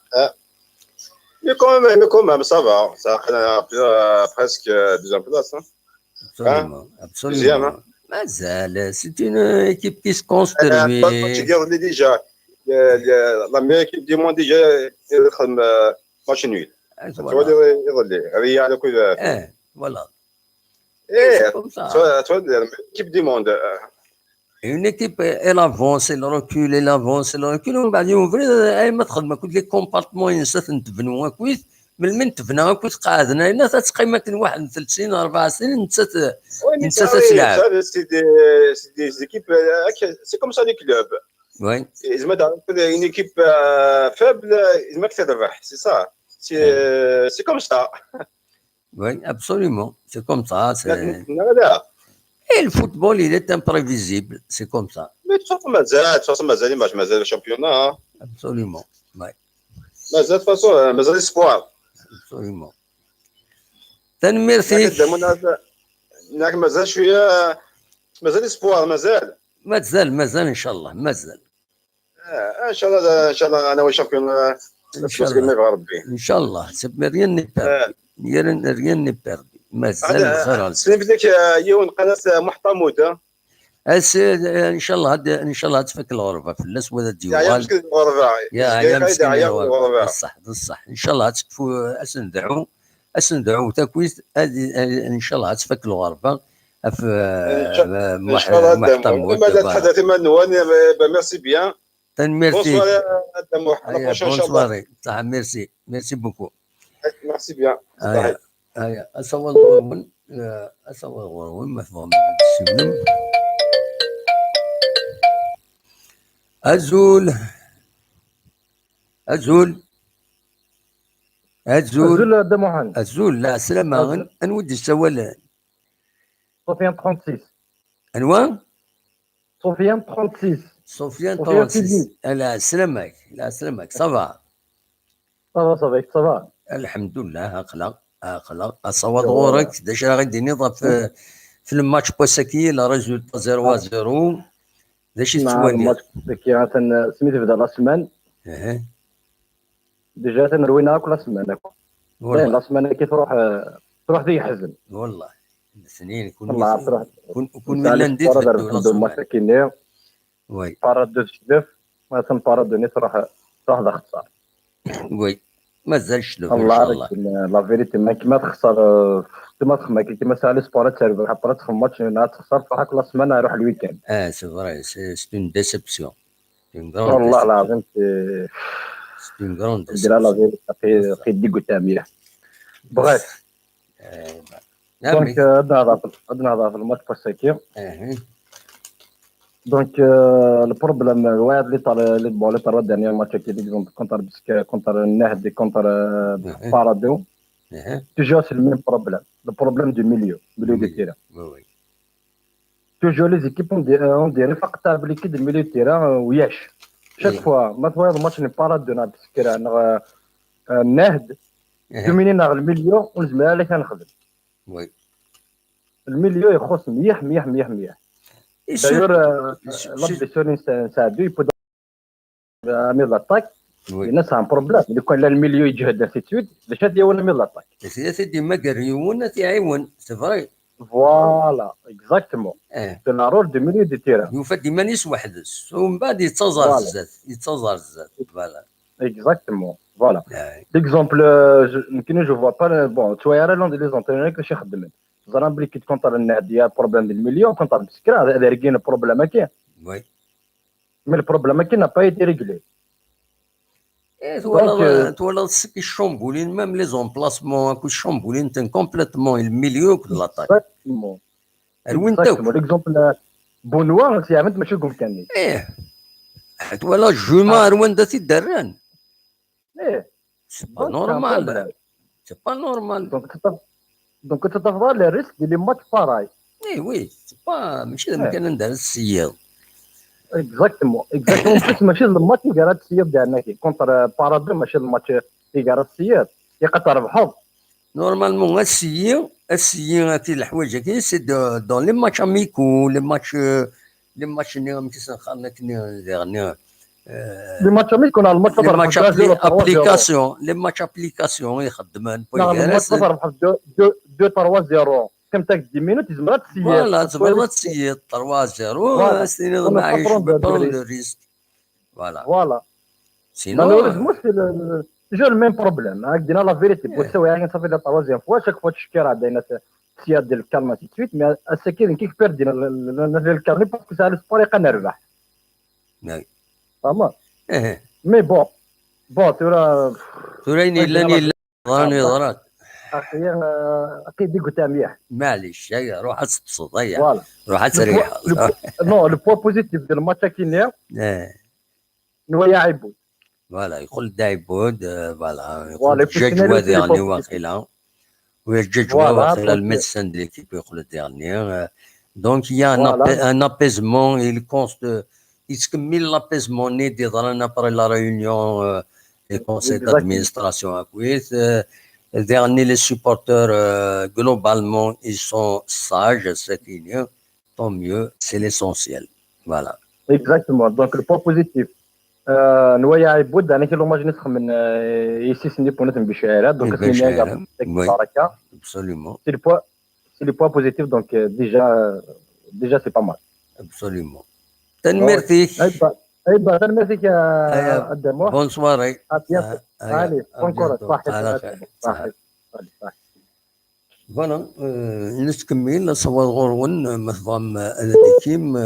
Mais quand même, mais quand même, ça va. Ça a pris, euh, presque, euh, deuxième place, hein. Absolument, Deuxième, absolument. Mazal, c'est une équipe qui se construit. J'ai regardé déjà. Le- le- La meilleure équipe du monde déjà, c'est le euh, match nul. Ah, Tu vois, voilà. le- le- le Real, le coup de- Eh, voilà. Eh, C'est comme ça. Tu vois, tu vois, l'équipe du monde. euh, Une équipe, elle avance, elle recule, elle avance, elle recule. ومن بعد يوم فري اي ما تخدم كل les comportements ينسى تبنوا كويس. من من تبنى كويس قاعدنا هنا تتقيم كان واحد ثلاث سنين اربع سنين نسات Oui, mais نسات ça arrive, تلعب. Ça, c'est des, c'est des équipes, euh, c'est comme ça les clubs. Oui, Et ils mettent une équipe euh, faible, ils mettent ça. C'est ça. C'est c'est comme ça. Oui, absolument. C'est comme ça. C'est... Voilà. Et le football, il est imprévisible. C'est comme ça. Mais de toute façon, مازال, de toute façon, مازال, مازال le championnat. Hein. Absolument. Oui, مازال, de toute façon, euh, مازال espoir. Absolument. تنميرتك. هناك مازال شويه, مازال espoir, مازال. مازال مازال ان شاء الله مازال. آه، ان شاء الله, ان شاء الله انا وشامبيون. ان شاء الله. يبغى ربي. ان شاء الله. C'est rien n'est perdu. آه. Rien n'est perdu. مازال الخير على سلمت لك, آه, يون قناه محتمود. أس... ان شاء الله هاد ان شاء الله تفك الغربه في الناس ولا يا يا ديوال. مسكين الغربه. يا يا مسكين يا الغربه. الغربه. بصح بصح ان شاء الله تكفو اسندعو اسندعو تاكويت. ان شاء الله تفك الغربه. في ان شاء الله. محتمود. ماذا تحدث من نوان. Merci bien. تنميرتي. Bonsoir, Adam. À la prochaine, ان شاء الله. Bonsoir. صح, merci, merci beaucoup. Merci bien. هيا هيا اصور غورون. اصور غورون ما فهم السلم. ازول ازول ازول ازول. ازول, لا, سلامة. انود السوال. سفيان ثلاثة وعشرين. انوا؟ سفيان ثلاثة وعشرين. سفيان ثلاثة وعشرين. لا, سلامك, لا, سلامك, ça va. Ça va, ça va, ça va. الحمد لله. اقلق اقلق اصوات غورك. داش راه غادي نضاف في, في الماتش بوساكي, le résultat zéro à zéro. داش يتسوى لي. الماتش بوساكي سميت بدا la semaine. اها. ديجا تنروينا كل سمانه. والله la semaine كي تروح, تروح ذي يحزن. والله الاثنين كون والله تروح, كون كون ولا ندير في الماتش كيني. وي. باراد دو شدف. ما تم باراد دو نيت تروح, تروح ذا خسار. وي. مازال شدف ان شاء الله. La vérité, ما كيما تخسر, كيما تخمك كيما سالي سبور تسالي بحال تخم ماتش, تخسر تروح كل سمانه, يروح الويكاند. اه, c'est vrai, c'est une déception. والله العظيم. C'est une grande déception. قي ديكو تامية. Bref. Donc, غادي نهضر في الماتش بوساكي. Donc, le problème, واحد اللي طار, اللي, bon, اللي طار dernier match كي ديك, contre, contre النهدي, contre بارادو. Toujours c'est le même problème. Le problème du milieu, milieu de terrain. Toujours les équipes, on dirait فقط تلعب l'équipe de milieu de terrain, وياش. Chaque fois ما توايض ماتش ني بارادو نلعب سكران, نهد دوميني ناغ الميليو ونزمر على كنخدم. وي. الميليو يخص مليح مليح مليح مليح. دايور, la blessure نساعدو يبدا ميد لاطاك. وي. لان سان بروبليم, لو كان لا الميليو يجهد انسي سويت, باش هاد يولي ميد لاطاك. سي سيدي, ما قال يون تيعاون, c'est vrai. Voilà, exactement. C'est le rôle du milieu de terrain. يوفى ديما نيس وحدس, ومن بعد يتزار الزات, يتزار الزات. Voilà. Exactement. Voilà. L'exemple, يمكن je vois pas, bon, شويه راه لوند لي زونترينور كيفاش يخدموا. زعما بلي كي تكونتر النهديه بروبليم ديال الميليو, كونتر بسكرا, هذا ريكين بروبليم كاين. وي. Mais le problème كي n'a pas été réglé. ايه, تولى تولى السك الشومبولين, même les emplacements كل الشومبولين تن complètement الميليو كل لاطاك. Exactement. الوين تاو. L'exemple, بونوا سي عمد ماشي كوم كان. ايه. حيت ولا جوما روان دا تيدران. ايه. C'est pas normal. C'est pas normal. Donc, donc, tu dois avoir les risques de les matchs pareils. اي وي, c'est pas, ماشي دابا كان ندير السياد. Exactement, exactement. En plus, ماشي الماتش اللي قاعد السياد ديالنا كي كونتر بارادو, ماشي الماتش اللي قاعد السياد اللي قاعد تربحو. Normalement السيي, السيي هاتي الحوايج كي c'est dans les matchs amicaux, les matchs, les matchs ني مكيسن خلنا كني ديرني Les matchs amicaux, le match les matchs applications, les matchs applications يخدمن. Le match تربح deux trois zéro. كم تاك dix minutes يزمر تسيي. Voilà, تزمر تسيي trois zéro. C'est le risque. Voilà. Voilà. Sinon, malheureusement, c'est le, j'ai le même problème. Hein. Je dis la vérité. Pour ça, ça fait la troisième fois. Chaque fois, je suis à des, c'est à des calmes, ainsi de suite. Mais à ce qui est, qui perd, le calme, parce que ça, le sport est nerveux. Vraiment. Mais bon. Bon, tu vois. Tu vois, il est là, il est là. راني ضرات. اخي، اخي ديك تاع مليح. معليش، هيا روح تبسط، هيا. روح تريح. Non, le point positif de le match كينيا. نوايا عيبود. Voilà, يقول دايبود، voilà، يقول الججوة ديالني واقيلا. ويا الججوة واقيلا le médecin de l'équipe يقول ديالني. Donc, il y a un apaisement, il conste يتكمل l'apaisement ني دي ضرنا après la réunion, euh, les conseils d'administration اكويث. Euh, dernier, les supporters, euh, globalement, ils sont sages, c'est fini. Tant mieux, c'est l'essentiel. Voilà. Exactement. Donc, le point positif. Euh, نوايا عيبود، انا كي لوماج نسخ من يسيس ني بونت بشعيرات. Donc, c'est une بركه. Absolument. C'est le point positif, donc, euh, déjà, euh, déjà, c'est pas mal. Absolument. تنميرتيك. اي با، تنميرتيك يا الدموح. Bonne soirée. Allez, encore. صحيح. Voilà, نتكمل صوت غورون مثضم انا ديكيم.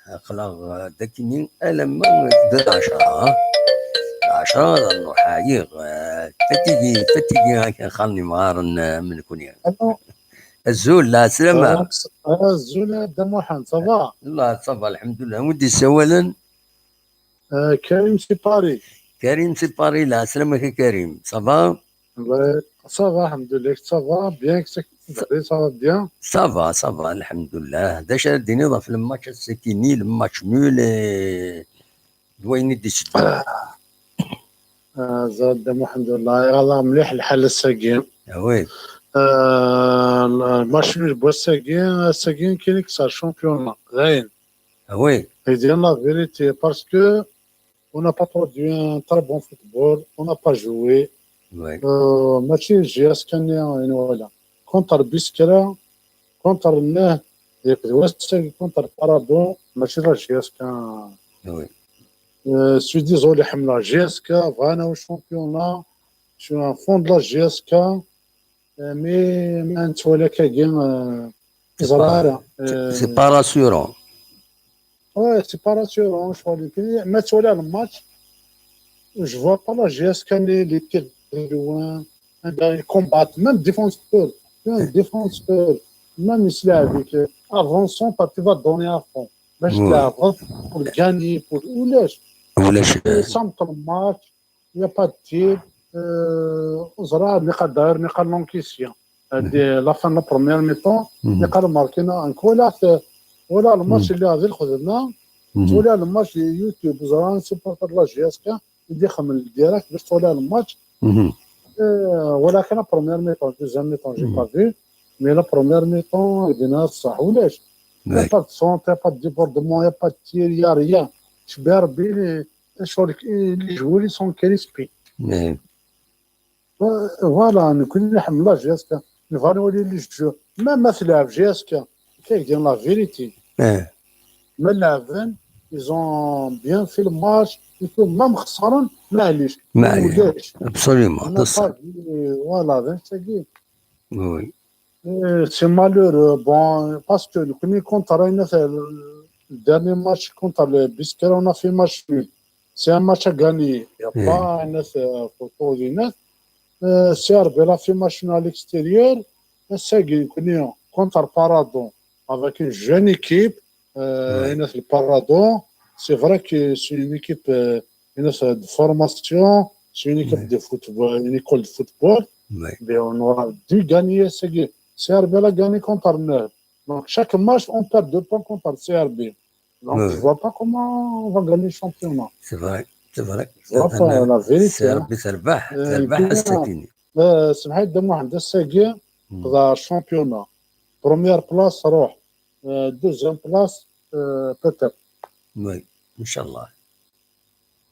اقلاغ داكني الما د عشرة. عشرة نروح عايغ. Fatigué, fatigué هاك خلني مغارن من كونيا. الزول، لا سلامة. الزول عبد محمد، ça va؟ لا، ça va، الحمد لله. ودي سوالن. آه، كريم سي باري. كريم سي باري، لا سلامة يا كريم، ça va؟ Ça va، الحمد لله، ça va bien. Ça va bien. Ça va, ça va، الحمد لله. داش ديني ضاف الماتش السكيني، الماتش نول. دويني دي شدو. آه، زاد الحمد لله، يلا مليح الحال الساكين. Oui. آه، الماتش نول بوا الساكين، الساكين كاين كسر شامبيونا، زين. Oui. Et dire la vérité, parce que on n'a pas produit un très bon football, on n'a pas joué. Oui. Euh, ماشي جي اس كان، يعني، ولا كونتر بيسكرا، كونتر النه، ياك دواسك، كونتر بارادون، ماشي لا جي اس كان. Oui. Euh, je suis désolé، حملا جي اس كا، فانا والشامبيونا، je suis un fan de la جي اس كا. مي ما نتولى كاكين زرارة. C'est pas rassurant. Ouais, c'est pas rassurant شغل. ما تولى الماتش، je vois pas la جي اس كان لي تير دو لوان، كومبات، ميم ديفونسور، ميم ديفونسور، ميم يسلع بك افونسون با تي فا دوني افون باش تلعب pour gagner، pour ولاش ولاش صمت الماتش. Il n'y a pas de tir. Euh, زرا نقا داير نقا لونكيسيون. هادي لا فان لا بروميير ميطون نقا ماركينا ان كولا. ولا الماتش اللي غادي خدمنا، ولا الماتش يوتيوب زرا سيبورتر لا جي اس كا يدي خمن ديريكت باش تولى الماتش. ولكن لا بروميير ميطون، دوزيام ميطون جي با في، مي لا بروميير ميطون دينا صح ولاش؟ يا با دو سونت، يا با دو ديبوردمون، يا با دو تير، يا ريان. شبيه ربي شغل les joueurs sont crispés. Voilà، نكون نحمل لا جي اس كا، نبغى نولي لي جو. ما ما تلعب جي اس كا، كي دير لا فيريتي. ما لعبن، ils ont bien fait le match، يكون ما مخسرن، معليش. معليش. Absolument. Voilà، فهمت كيف؟ Oui. C'est malheureux. Bon, parce que كنا كونتر هنا في le dernier match contre le Bisquera, on a fait match nul. C'est un match à gagner. Il n'y a pas une photo d'une. C'est Arbela fait match nul à l'extérieur. C'est كنا contre Paradon avec une jeune équipe. Euh, le Paradon, c'est vrai que c'est une équipe euh, une de formation, c'est une équipe de football, une école de football. Mais on aura dû gagner. C'est Arbela a gagné contre Nehb. Donc chaque match, on perd deux points contre C R B. Donc je ne vois pas comment on va gagner le championnat. C'est vrai, c'est vrai. Je vois pas la vérité. C R B تربح، تربح السكيني. سمحت دم واحد الساقي خذا championnat. Première place روح. Deuxième place peut-être. Oui, إن شاء الله.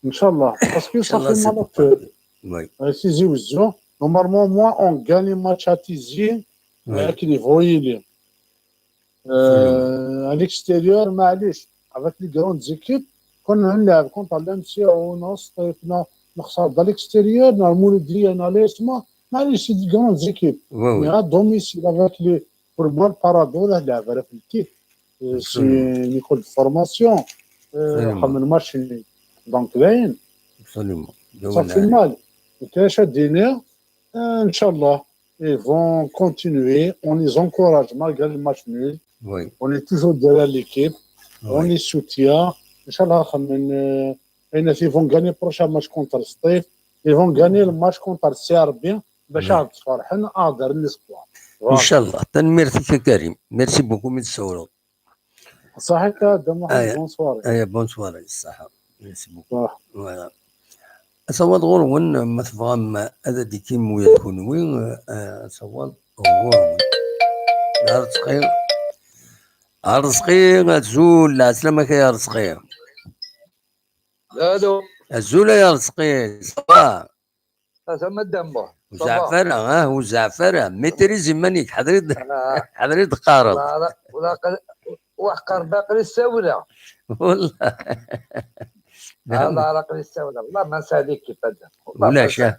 Inchallah, parce que ça fait mal au cœur. Oui. Euh, Tizi Ouzou, normalement, moi, on gagne match à Tizi, oui, akken yebɣu yili. Euh, à l'extérieur, معليش, avec les grandes équipes, كنا نلعب contre l'M C O, نصطيف, نخسر à l'extérieur, نهار مولودية, نهار الاسماء, معليش, c'est des grandes équipes. Oui, oui. Mais à domicile, avec les, pour moi, le Paradou, là, il avait reflété. Euh, c'est une école de formation. Euh, خمن match, donc, là, ça fait mal. Donc, اش دينا, euh, Inch'Allah, ils vont continuer. On les encourage malgré le match nul. Oui. On est toujours derrière l'équipe. Oui. On les soutient. Inch'Allah, خمن, euh, ils vont gagner le prochain match contre Sṭif. Ils vont gagner le match contre C R B. باش عاد تفرحن اقدر نسبوار. Inchallah. Tanemmirt-ik a Karim. Merci beaucoup, mi d-tsawleḍ. صحيت هذا محمد. Bonne soirée. Bonne soirée, الصحة. Merci beaucoup. Voilà. Asawaḍ ɣur-wen, ma tebɣam ad d-ikim wid kunwi, asawaḍ ɣur-wen. Arezqi. Arezqi, azul, lɛeslama-k ay Arezqi. Alo. Azul ay Arezqi, ça va? Ata madam. Ur zeɛɛef ara, ah, ur zeɛɛef ara. Maîtrise iman-ik, ḥader i d-, ḥader i d-teqqareḍ. Waqil baqli ssawleɣ. Wallah. Waqil ssawleɣ. Wallah ma nesɛa l'équipe, madam. Ulac, ah.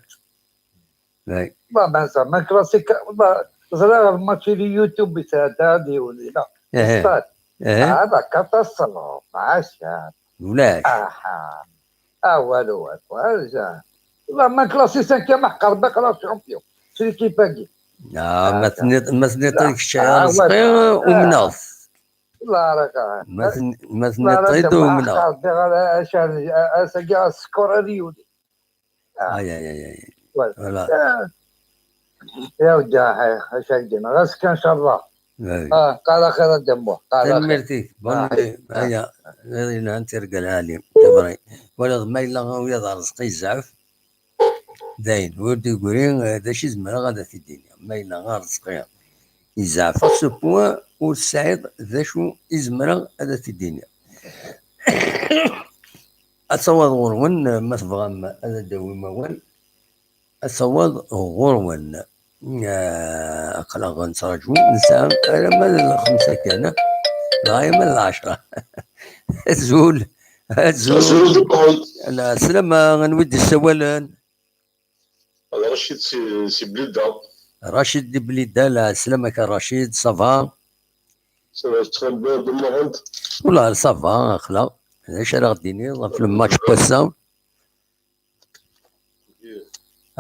Wallah ma nesɛa, ma classique, wallah, ẓriɣ lmatch di YouTube yesɛedda ad yiwen, ila. Stade. Ah, d'accord, tasleḍ, maɛac. Ulac. Aha. Ah, walu, walu, walu. Wallah, ma classique cinquième, aqerbi aqla champion. C'est l'équipe-agi. Ah, ma tenniḍ, ma tenniḍ kečč ay Arezqi, umneɣ-t. Wallah, raka. Ma ten-, ma tenniḍ-t-id, umneɣ. Aqerbi aqla, acu, ass-agi, score ad yuli. Ay, ay, ay, ay. Voilà. Ya ودي, acu ad d-iniɣ, ɣas kan, ncallah. Qal axir a Dda Muḥ, qal axir. Tanemmirt-ik. Bon, aya, yelhan, tirga lɛali. Walaɣ ma yella wiyaḍ Arezqi yezɛef, dayen, ur d-yegri, eh, d acu i zemreɣ ad t-id-iniɣ. Ma yella Arezqi yezɛef, à ce point ur tesɛiḍ d acu i zemreɣ ad t-id-iniɣ. Ad tawaḍ ɣur-wen, ma tebɣam ad d-tawim awal, ad tawaḍ ɣur-wen. Ah, aql-aɣ nettraǧu, nesɛa alamma d lxemsa kan, dɣa alamma d lɛecṛa. Azul, azul. Azul. Lɛeslama, anwa i d-yessawalen? Racid si, si Blida. Racid di Blida, lɛeslama-k a Racid, ça va? Ça va, ça va, Dda Muḥend. Wala, ça va, aql-aɣ. D acu ara ɣ-d-tiniḍ ɣef le match n wass-a?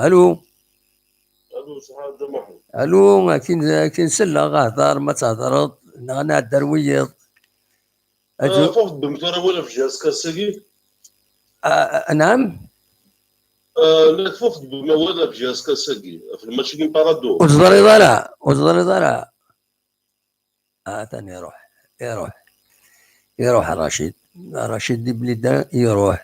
Alo? Alo, ṣṣeḥa, Dda Muḥend. Alo, akin, akin selleɣ, hder ma thedreḍ, neɣ nɛedda ar wiyiḍ. Ah, tfuked-d tura awal ɣef jihaz kassagi? Ah, ah, naɛam? Ah, la tfuked-d awal ɣef jihaz kassagi, ɣef lmatch-agi n Paradou. Ur teẓriḍ ara, ur teẓriḍ ara. Ah, atan iruḥ, iruḥ, iruḥ Racid. Racid di Blida iruḥ.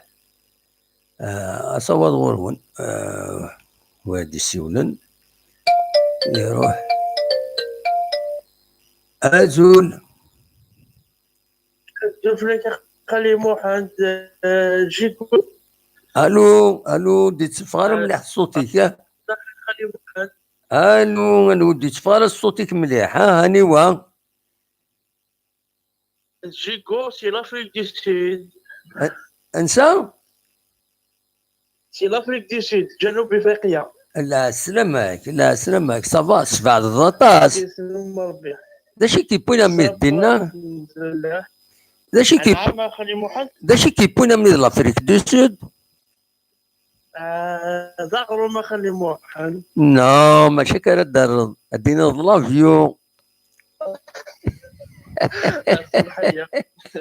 Ah, asawaḍ ɣur-wen. Ah, wa d-isiwlen. Iruḥ. Azul. Azul fell-ak a Xali Muḥend, eh, Jiku. Alo, alo, ur d-itteffeɣ ara mliḥ ṣṣut-ik, ah? Xali Muḥend. Alo, alo, ur d-itteffeɣ ara ṣṣut-ik mliḥ, ha, aniwa? Jiku, si l'Afrique du Sud. A-, ansa? Si l'Afrique du Sud, Janub Ifriqiya. Lɛeslama-k, lɛeslama-k, ça va, tbeɛdeḍ aṭas. Isem Rebbi. D acu i k-yewwin a mmi dinna? D acu i k-yewwin a mmi d l'Afrique du Sud? Ah, d aɣrum a Xali Muḥend. Non, mačči akka ara d-terreḍ. Ad d-tiniḍ l'avion. Ad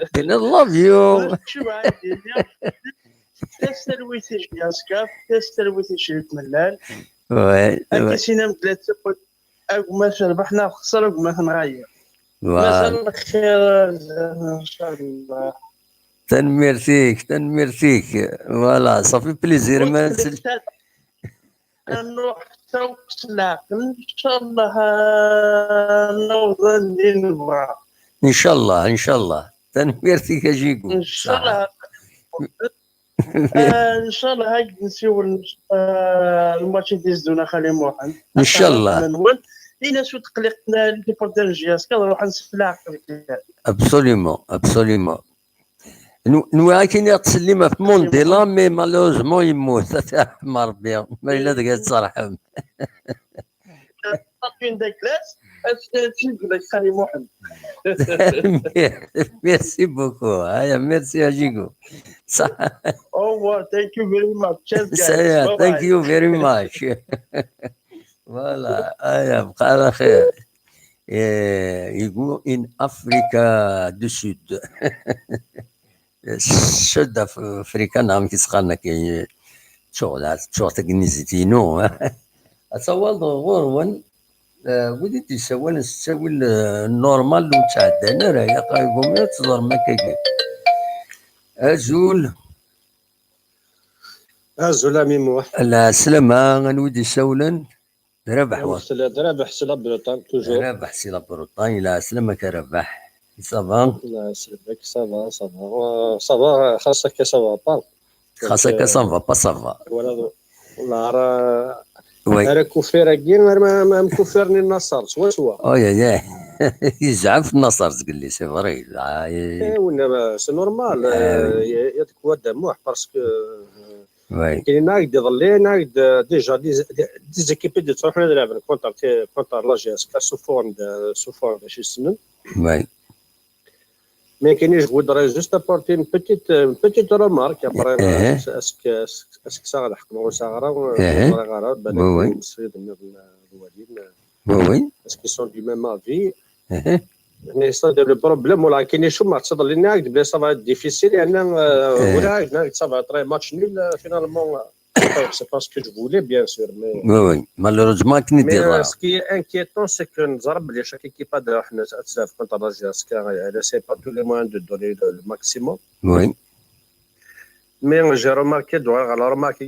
d-tiniḍ l'avion. Taselwit i Jyaskaf, taselwit i Crit Mellal. Ouais, ouais. Akka sinam d la tsekkut. Agma terbeḥ neɣ texṣer, agma tenɣa-yi. Voilà. Mazal lxir, ncallah. Tanemmirt-ik, tanemmirt-ik. Voilà, ça fait plaisir. Ma nsel- Ad nruḥ s leɛqel, ncallah, ad naweḍ anda i nebɣa. Ncallah, ncallah. Tanemmirt-ik a Jiku. Ncallah. آه، ان شاء الله هاك نسيو الماتش اللي يزدونا خالي محمد. ان شاء الله. Ina s ur tqelliqen ara l'équipe de J S K, ad ruḥen s leɛqel kan. Absolument, absolument. Nwiɣ akken i ɣ-tsellem ɣef Mandela, mais malheureusement yemmut. Ata ṛeḥma Ṛebbi, ma yella deg ad tt-ṛḥem. Statue de glace, ad tt-id-yeg xali Muḥend. Merci beaucoup. Aya, merci à Jigo. Au revoir, thank you very much. Cheers, guys. Thank you very much. Voilà, aya, bqa ala xir. Eh, Jigo in Africa du Sud. Sud Africa, neɣ amek i s-qqaren akka, ttuɣ, ttuɣ tagnizit-inu. Ad tawaleḍ ɣur-wen, eh, wid i d-yessawalen s ttawil, eh, normal, ur ttɛeddan ara, yaqqa igumi ad teẓrem akkagi. Azul. Azul a Mimuḥ. Lɛeslama, anwa i d-yessawlen? D Rabaḥ wa. D Rabaḥ si la Bretagne, toujours. Rabaḥ si la Bretagne, lɛeslama-k a Rabaḥ. Ça va? Lɛeslama-k, ça va, ça va. Euh, ça va, xas akka, ça va pas. Xas akka, ça va pas, ça va. Voilà, la, la, oui. Ara kufir-agi, ara ma, ma mkufiren i Naṣer, swaswa. Oh, ya, ya. Yezɛef Naṣer zgelli, c'est vrai. Ah, eh, oui, c'est normal. Ah, oui. Euh, il y a, il y a de quoi de mouh, parce que, euh, oui. Kien-ak-d iḍelli, nak-d, euh, déjà des, des, des équipes de ttruḥun ad lɛeben contre, contre la J S K, s ufuɣen d, s ufuɣen d acu yessnen. Oui. Mais kien je voudrais juste apporter une petite, une petite remarque, après, est-ce que, est-ce que, est-ce que ça va, ur sɛiɣ ara, ur ẓriɣ ara, balak srid nniḍen, euh, lwali, euh, oui, oui. Est-ce qu'ils sont du même avis? Mais ça, le problème, ولكن شو ما تصدر لنا هاك بلي ça va être difficile, يعني, euh, ولا هاك، هاك ça va être un match nul, euh, finalement, euh, c'est pas ce que je voulais, bien sûr, mais oui, oui. Malheureusement, mais, euh, ce qui est inquiétant, c'est que nous avons les chaque équipe à deux, احنا تلعب contre la J S K, elle essaie par tous les moyens de donner le, le maximum. Oui. Mais j'ai remarqué, donc, la remarque que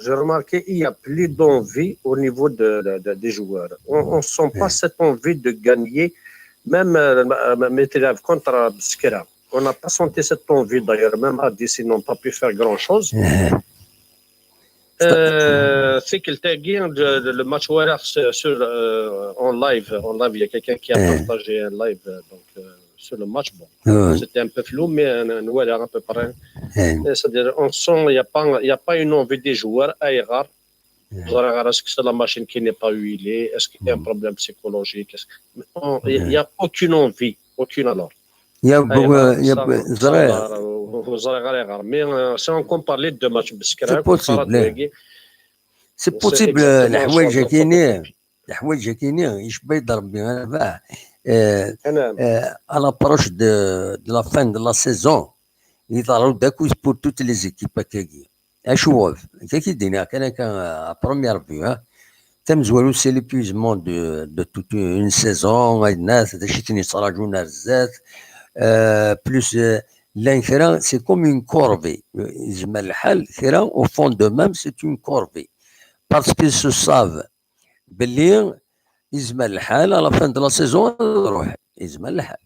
j'ai remarqué, il y a plus d'envie au niveau de, de, de, des joueurs. On ne sent pas cette envie de gagner, même, euh, mais contre Biskra. On n'a pas senti cette envie d'ailleurs, même à dix, ils n'ont pas pu faire grand-chose. Euh, c'est que le, le match sur, sur, euh, en live, en live, il y a quelqu'un qui a partagé un live, euh, donc, euh, sur le match. Bon, c'était un peu flou, mais on, on voit à peu près. C'est-à-dire, on sent, il n'y a pas, il n'y a pas une envie des joueurs à égard. Est-ce que c'est la machine qui n'est pas huilée? Est-ce qu'il y a un problème psychologique? Il n'y a aucune envie, aucune alors. Il y a beaucoup, il y a, mais, euh, si on compare les deux matchs, c'est possible. C'est possible, leḥwayeǧ-agi-nni, leḥwayeǧ-agi-nni, icebba-yi-d Rebbi, a Rabaḥ. Euh, euh, à l'approche de, de la fin de la saison, iḍerru-d akk pour toutes les équipes akkagi. Acuɣef? Akka i d-iniɣ kan akka, à première vue, hein. Tamezwarut, c'est l'épuisement de, de toute une saison, d acu i ten-yettraǧun ar zdat. Euh, plus, euh, llan kra, c'est comme une corvée. Yezmer lḥal, kra, au fond d'eux-mêmes, c'est une corvée. Parce qu'ils se savent belli yezmer lḥal, à la fin de la saison, ad ruḥen. Yezmer lḥal.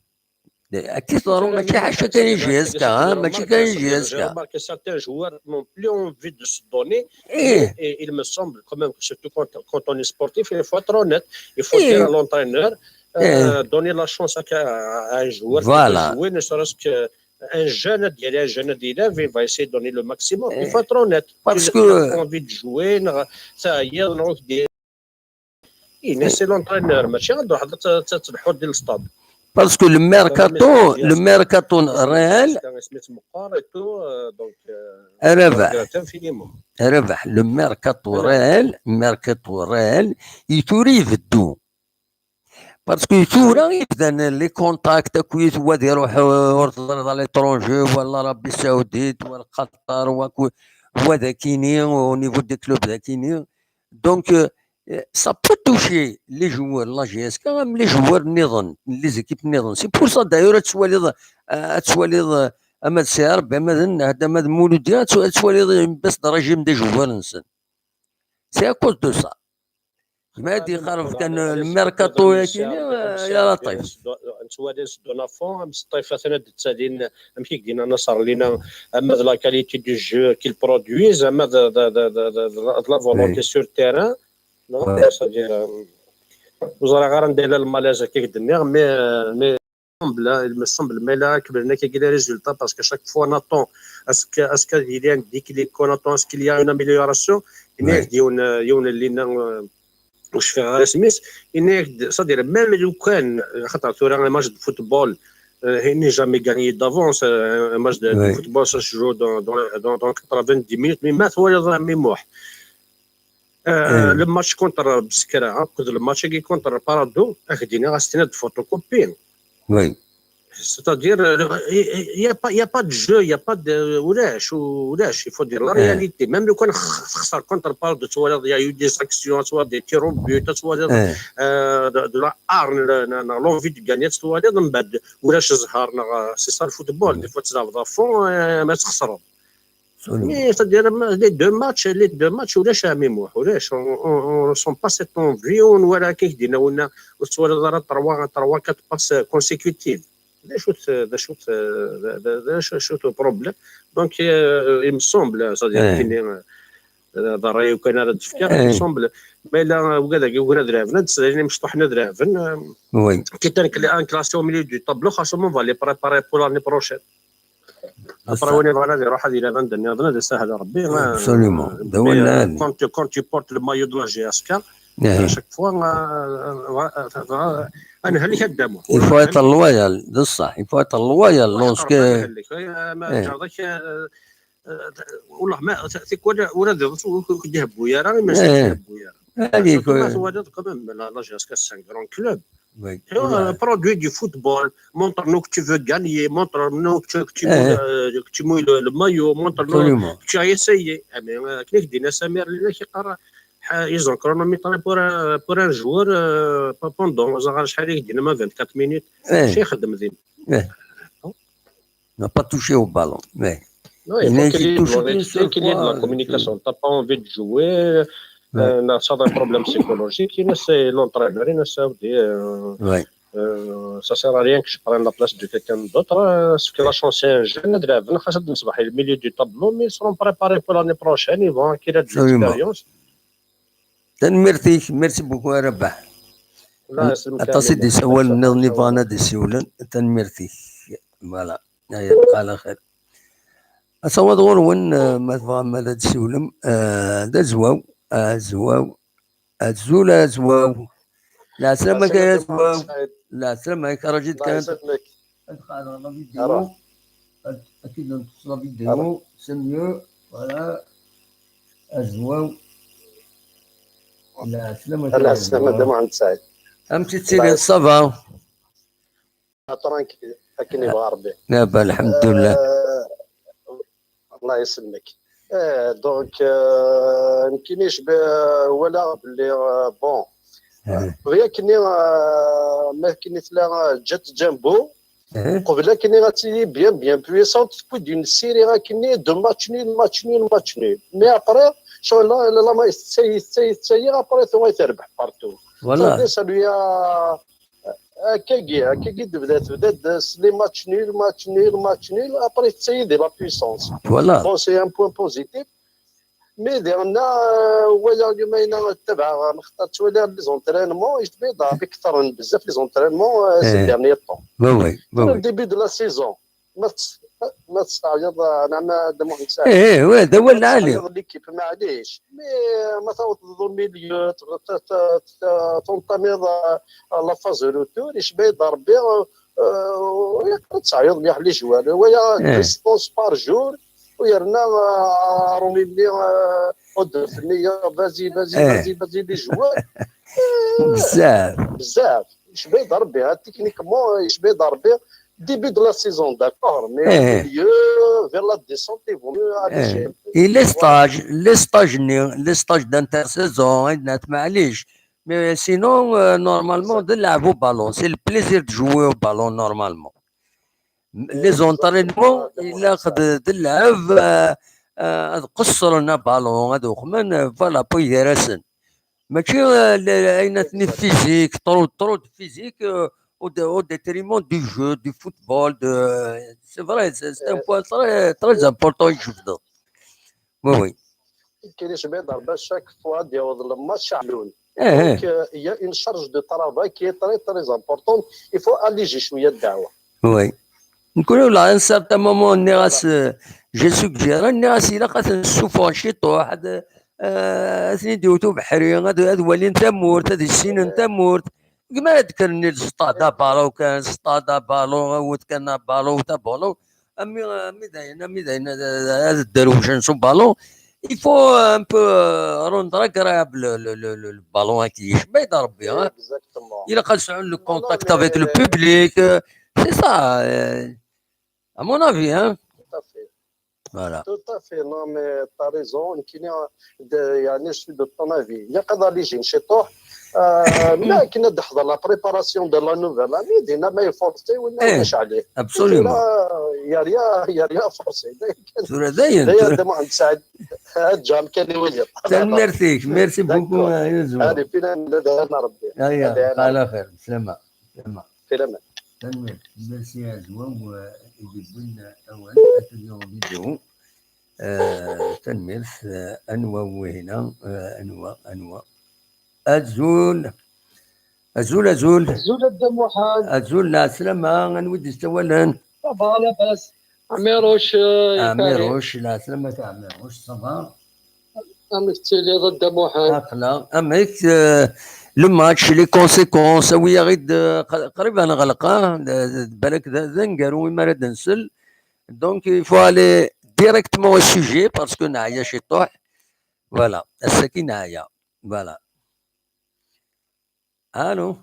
Akka i teḍru, mačči ḥaca kan i J S K, hein, mačči kan i J S K. J'ai remarqué certains joueurs n'ont plus envie de se donner. Et, et il me semble quand même que surtout quand, quand on est sportif, il faut être honnête. Il faut dire à l'entraîneur, euh, donner la chance à, à un joueur qui peut jouer, ne serait-ce que un jeune, un jeune d'élève, il va essayer de donner le maximum. Il faut être honnête. Parce que il a envie de jouer, ça y est, on a des Et c'est l'entraîneur, mačči ad truḥeḍ ad t-, ad tleḥḥuḍ di l'stade. Parce que le mercato, le mercato réel, a Rabaḥ, le mercato réel, mercato réel, i tura ibeddu. Parce que tura i bdan les contacts, akkit, wa ad iruḥ, euh, ur teẓriḍ, à l'étranger, wa l'Arabie Saoudite, wa Qatar, wa, wa dagini, au niveau des clubs dagini. Donc, euh, ça peut toucher les joueurs de la J S K, même les joueurs niḍen, les équipes niḍen. C'est pour ça, d'ailleurs, ad twaliḍ, euh, ad twaliḍ, euh, ama d Sɛid Rebbi, ama d Nehd, ama d Muludi, ad tw-, ad twaliḍ une baisse de régime des joueurs-nsen. C'est à cause de ça. Ma ad ixerreb kan le mercato-agi-nni, ya Laṭif. ttwalin s Donafon, am s ṭṭifa atan ad d-ttalin, amek i k-d-yenna Naṣer Lina, ama d la qualité du jeu qu'ils produisent, ama d, d, d, d, d, d la volonté sur terrain. Non, c'est-à-dire, euh, ur ẓriɣ ara anda yella le malaise akka i k-d-nniɣ, mais, euh, mais il me semble, il me semble, mais là, kemmlen akka les résultats, parce que chaque fois on attend est-ce que, est-ce qu'il y a un déclic, on attend est-ce qu'il y a une amélioration. Yenna-ak-d yiwen, euh, yiwen n Lina, euh, ur cfiɣ ara isem-is, yenna-ak-d, c'est-à-dire, même lukan, xaṭer tura un match de football, euh, il n'est jamais gagné d'avance, euh, un match de, de football, ça se joue dans, dans, dans, dans quatre-vingt-dix minutes, mais ma twalaḍ a Ɛemmi Muḥ, euh, le match contre Bsekra, akked le match-agi contre Parado, ad ak-d-iniɣ, ad s-tiniḍ d photocopie. Oui. C'est-à-dire, euh, il n'y a, pas- il y a pas de jeu, il n'y a pas de. Ulac, ulac, il faut dire la réalité. Même lukan x- txesser contre Parado, tu vois, il y a eu des actions, tu vois, des tirs au but, tu vois, Eh. euh, de, de la hargne, la- la- la- l'envie de gagner, tu vois, ulac zzher, neɣ, euh, c'est ça le football. Des fois, tu vas à fond, euh, mais tu خسر. Absolument. Mais c'est-à-dire, les deux matchs, les deux matchs, ulac a Ɛemmi Muḥ, ulac, on, on, on ressent pas cette envie, on voit la كيف دينا ولا وتولد راه trois, trois, quatre passes consécutives. D acu-t, d acu-t, d, d, d acu, acu-t le problème. Donc, euh, il me semble, c'est-à-dire, Eh. kini, euh, d ṛṛay kan ara d-fkeɣ, il me Eh. semble, ma yella wigad-agi ugar ad lɛeben, ad d-sdalin imecṭuḥen ad lɛeben, euh, Oui. quitte à un classé au milieu du tableau, xas on va les préparer pour l'année prochaine. Après, win yebɣan ad iruḥ ad yelɛeb anda nniḍen, ad isahel Rebbi. Absolument. D awal lɛali. Quand, quand tu portes le maillot de la J S K, Eh. à chaque fois, euh, euh, euh, euh, ad nhellik a Dda Muḥ. Il faut être loyal, d ṣṣeḥ. Il faut être loyal lorsque. Ad nhellik. Eh, ma ǧǧeɣ-ak, euh, euh, والله ما tikwal ula d iḍes ur k-d-ihebbu ara, iman-is ur k-d-ihebbu ara. Allez, Surtout ma quoi. Twalaḍ quand même, la, la J S K c'est un grand club. Oui. Euh, produit du football, montre-nous que tu veux gagner, montre-nous que tu, que tu mouilles, euh, que tu mouilles le, le maillot, montre-nous Absolument. que tu as essayé. Eh bien, euh, كيف دينا سمير اللي كيقرا, ils ont chronométré pour un, pour un joueur, euh, pas pendant, زعما شحال يدينا ما vingt-quatre minutes. Eh. شي يخدم ديما. Eh. N'a pas touché au ballon. Mais Non, il il faut a qu'il y été ait de touché l'honnêteté, une seule qu'il y ait de la fois. Communication. T'as pas envie de jouer, Ouais. euh, ça a un problème psychologique, il essaie l'entraîneur, il essaie de, euh, Ouais. euh, ça sert à rien que je prenne la place de quelqu'un d'autre. Euh, ce que la chance, c'est un jeune, de la, خاصة الصباح, le milieu du tableau, mais ils seront préparés pour l'année prochaine, ils vont acquérir de Absolument. l'expérience. Tanemmirt-ik, merci beaucoup a Rabaḥ. Là, c'est le Aṭas i cas, d-isawalen ça, nniḍen ça, yebɣan ad d-isiwlen. Tanemmirt-ik. Voilà. Aya, lqal axir. Asawaḍ ɣur-wen, eh, ma tebɣam ad d-tessiwlem, eh, d Azwaw, Azwaw, azul Azwaw. Lɛeslama-k ay Azwaw. Lɛeslama-k, raǧit kan. Ad xedmeɣ la vidéo. Ad, ad k-id-neṭṭes la vidéo, c'est mieux. Voilà. Azwaw. Lɛeslama-k ay Azwaw. Amek i tettiliḍ, ça va? Ah, tranquille, akken yebɣa Rebbi. Laba, lḥemdullah. Euh, Allah yesselmek. Eh, donc, euh, nekkini jbe-, walaɣ belli, euh, bon, bɣiɣ akkenni, euh, ma akkenni tella, euh, Jet Jumbo, qbel akkenni ad tili bien, bien puissante, tewwi-d une série akkenni de match nul, match nul, match nul. Mais après, ccɣel la, la, la, ma tettayi, tettayi, tettayi, après tuɣal terbeḥ partout. Voilà. Ça, ça lui a, Akkagi, akkagi d-tebda, tebda-d s les matchs nuls, matchs nuls, matchs nuls, après tettayi di la puissance. Voilà. Bon, c'est un point positif. Mais diɣenna, euh, walaɣ yumayna ttabaɛeɣ, nextar ttwaliɣ les entraînements, yecba-yi-d Rebbi ktren bezzaf les entraînements, euh, ces derniers temps. Oui, oui, oui. Début de la saison. Ma tes-, ma testeɛyaḍ, neɣ ma d Muḥend Saɛid. Eh, eh, ouais, d awal lɛali. Ma testeɛyaḍ l'équipe, maɛlic. Mais, euh, ma tawḍeḍ au milieu, t-, t-, t-, t-, tentamiḍ, euh, la phase retour, yecba-yi-d Rebbi, euh, euh, ad teɛyaḍ mliḥ les joueurs. Waya, deux séances par jour, u yerna, euh, Rumi-nni, euh, Odef-nni, vas-y, vas-y, vas-y, vas-y, les joueurs. Euh, bezzaf. Bezzaf. Yecba-yi-d Rebbi, hein, techniquement, yecba-yi-d Rebbi, début de la saison, d'accord, mais au milieu, vers la descente, il vaut mieux alléger un peu. Et les stages, les stages-nni, les stages d'intersaison, ay d-nat, maɛlic. Mais sinon, euh, normalement, d lɛeb u ballon, c'est le plaisir de jouer au ballon, normalement. Les entraînements, ilaq d, d lɛeb, euh, euh, ad qeṣṣren aballon, ad uxmen, euh, voilà, pour gar-asen. Mačči, euh, le-, ayen atni physique, trop, trop de physique, euh, au, dé- au détriment du jeu, du football. De... C'est vrai, c'est c'est un point très, très important, je veux dire. Oui, oui. كاين شي بيض ضربه chaque fois ديال الماتش شعلون. Eh, eh, Donc, euh, il y a une charge de travail qui est très, très importante. Il faut alléger شويه الدعوه. Oui. نقولوا لا، à un certain moment, نيغاس، j'ai suggéré, نيغاس إلا قد نسوفون شي طوح، هاد، آه، اثنين ديوتو بحري، هاد، هاد والين تمورت، هاد السين تمورت. كما هاد كان السطاد بالون، كان سطاد بالون، هو كان بالون، تا بالون. أمي، أمي داينا، أمي داينا، هاد الدرويش نسو بالون. Il faut un peu rendre agréable le, le, le, le ballon à qui je mets dans le bien. Exactement. Il a qu'à sur le contact mais- avec le public. Euh, c'est ça, euh, à mon avis, hein. Tout à fait. Voilà. Tout à fait. Non, mais t'as raison. يمكن د- يعني je suis de ton avis. يا قضى لي جين شي طوح. آه، لا كنا نحضر la préparation de la nouvelle année دينا ما يفورسي ولا إيه، واش عليه. Absolument. لا، يا ريا يا ريا فورسي. ثورة داين، داير ثورة. دابا عند سعد. هاد جام كان يولي. Merci, merci beaucoup, D'accord. يا زوين. هذه فينا من هذا نربي. هيا، هذه أنا على خير، سلامة، سلامة. فينا من. تنميرت. Merci يا زوين، ويدي بنا أول أتريو فيديو. آه، تنميرت، آه، أنوا وهنا، آه، أنوا، أنوا. أزول، أزول، أزول. أزول الدم وحال. أزول، العسلامة، أنوا يدي استوالن. صافا لاباس. عميروش، آه، يا كريم. عميروش، العسلامة تاع عميروش، صافا. أمك تسيلي ضد محال. أخلا، أمك، آه، le match، les conséquences، ويا غيد، آه، ق-، قريب نغلق، آه، د-، د-، بالك ذا، ذا نقارو وين ما راه نسل. Donc, il faut aller directement au sujet parce que نعيا شي طوح. Voilà، السكين نعيا. Voilà. ألو.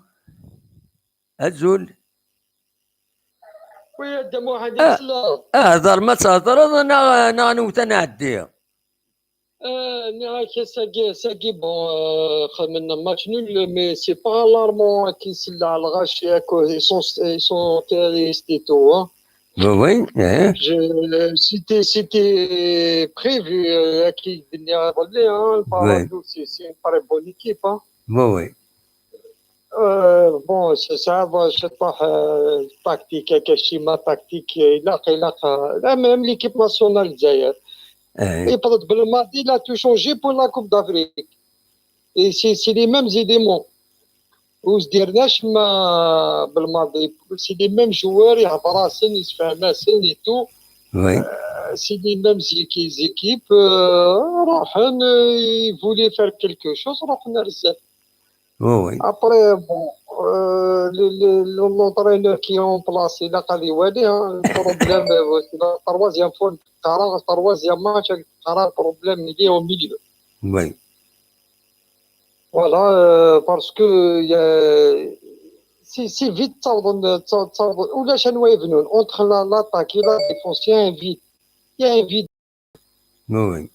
أزول. ويا الدم وحال آه. يسلم. آه، هضر ما تهضر، أنا، أنا نوت نعدي. آه، نعاك ساقي، ساقي، bon, آه، خمنا match nul, mais c'est pas alarmant, كي سلا على الغاشي، ils sont, ils sont terroristes et tout, hein. Oui, oui, إيه. Je- C'était, c'était prévu, euh, كي الدنيا غلي, hein, Oui. c'est, c'est une très bonne équipe, hein. Oui, oui. Euh, bon, c'est ça, bon, c'est pas, euh, tactique, كاين شي ما tactique, لا، لا، لا, même l'équipe nationale ديال الجزائر. إيه. يبرد بالماضي لا تو شونجي بور لا كوب دافريك. اي سي سي لي ميم زيليمون. وزديرناش ما بالماضي سي لي ميم جوار يهضر راسن يسفهم راسن اي تو. Oui. سي لي ميم زيكي زيكيب. آه، راحن يفولي فير كيلكو شوز راحن رزاف. Oui, oui. ابري بون، لونترينور كي اون بلاس الا قال يوالي البروبليم. تروازيام فوا قرا تروازيام ماتش قرا البروبليم اللي هو ميليو. Oui. Voilà, parce que سي سي فيت تصاوض تصاوض ولا شنو يبنون اونتخ لاطاك اي لا ديفونس يا ان فيت. يا ان فيت. Oui, oui.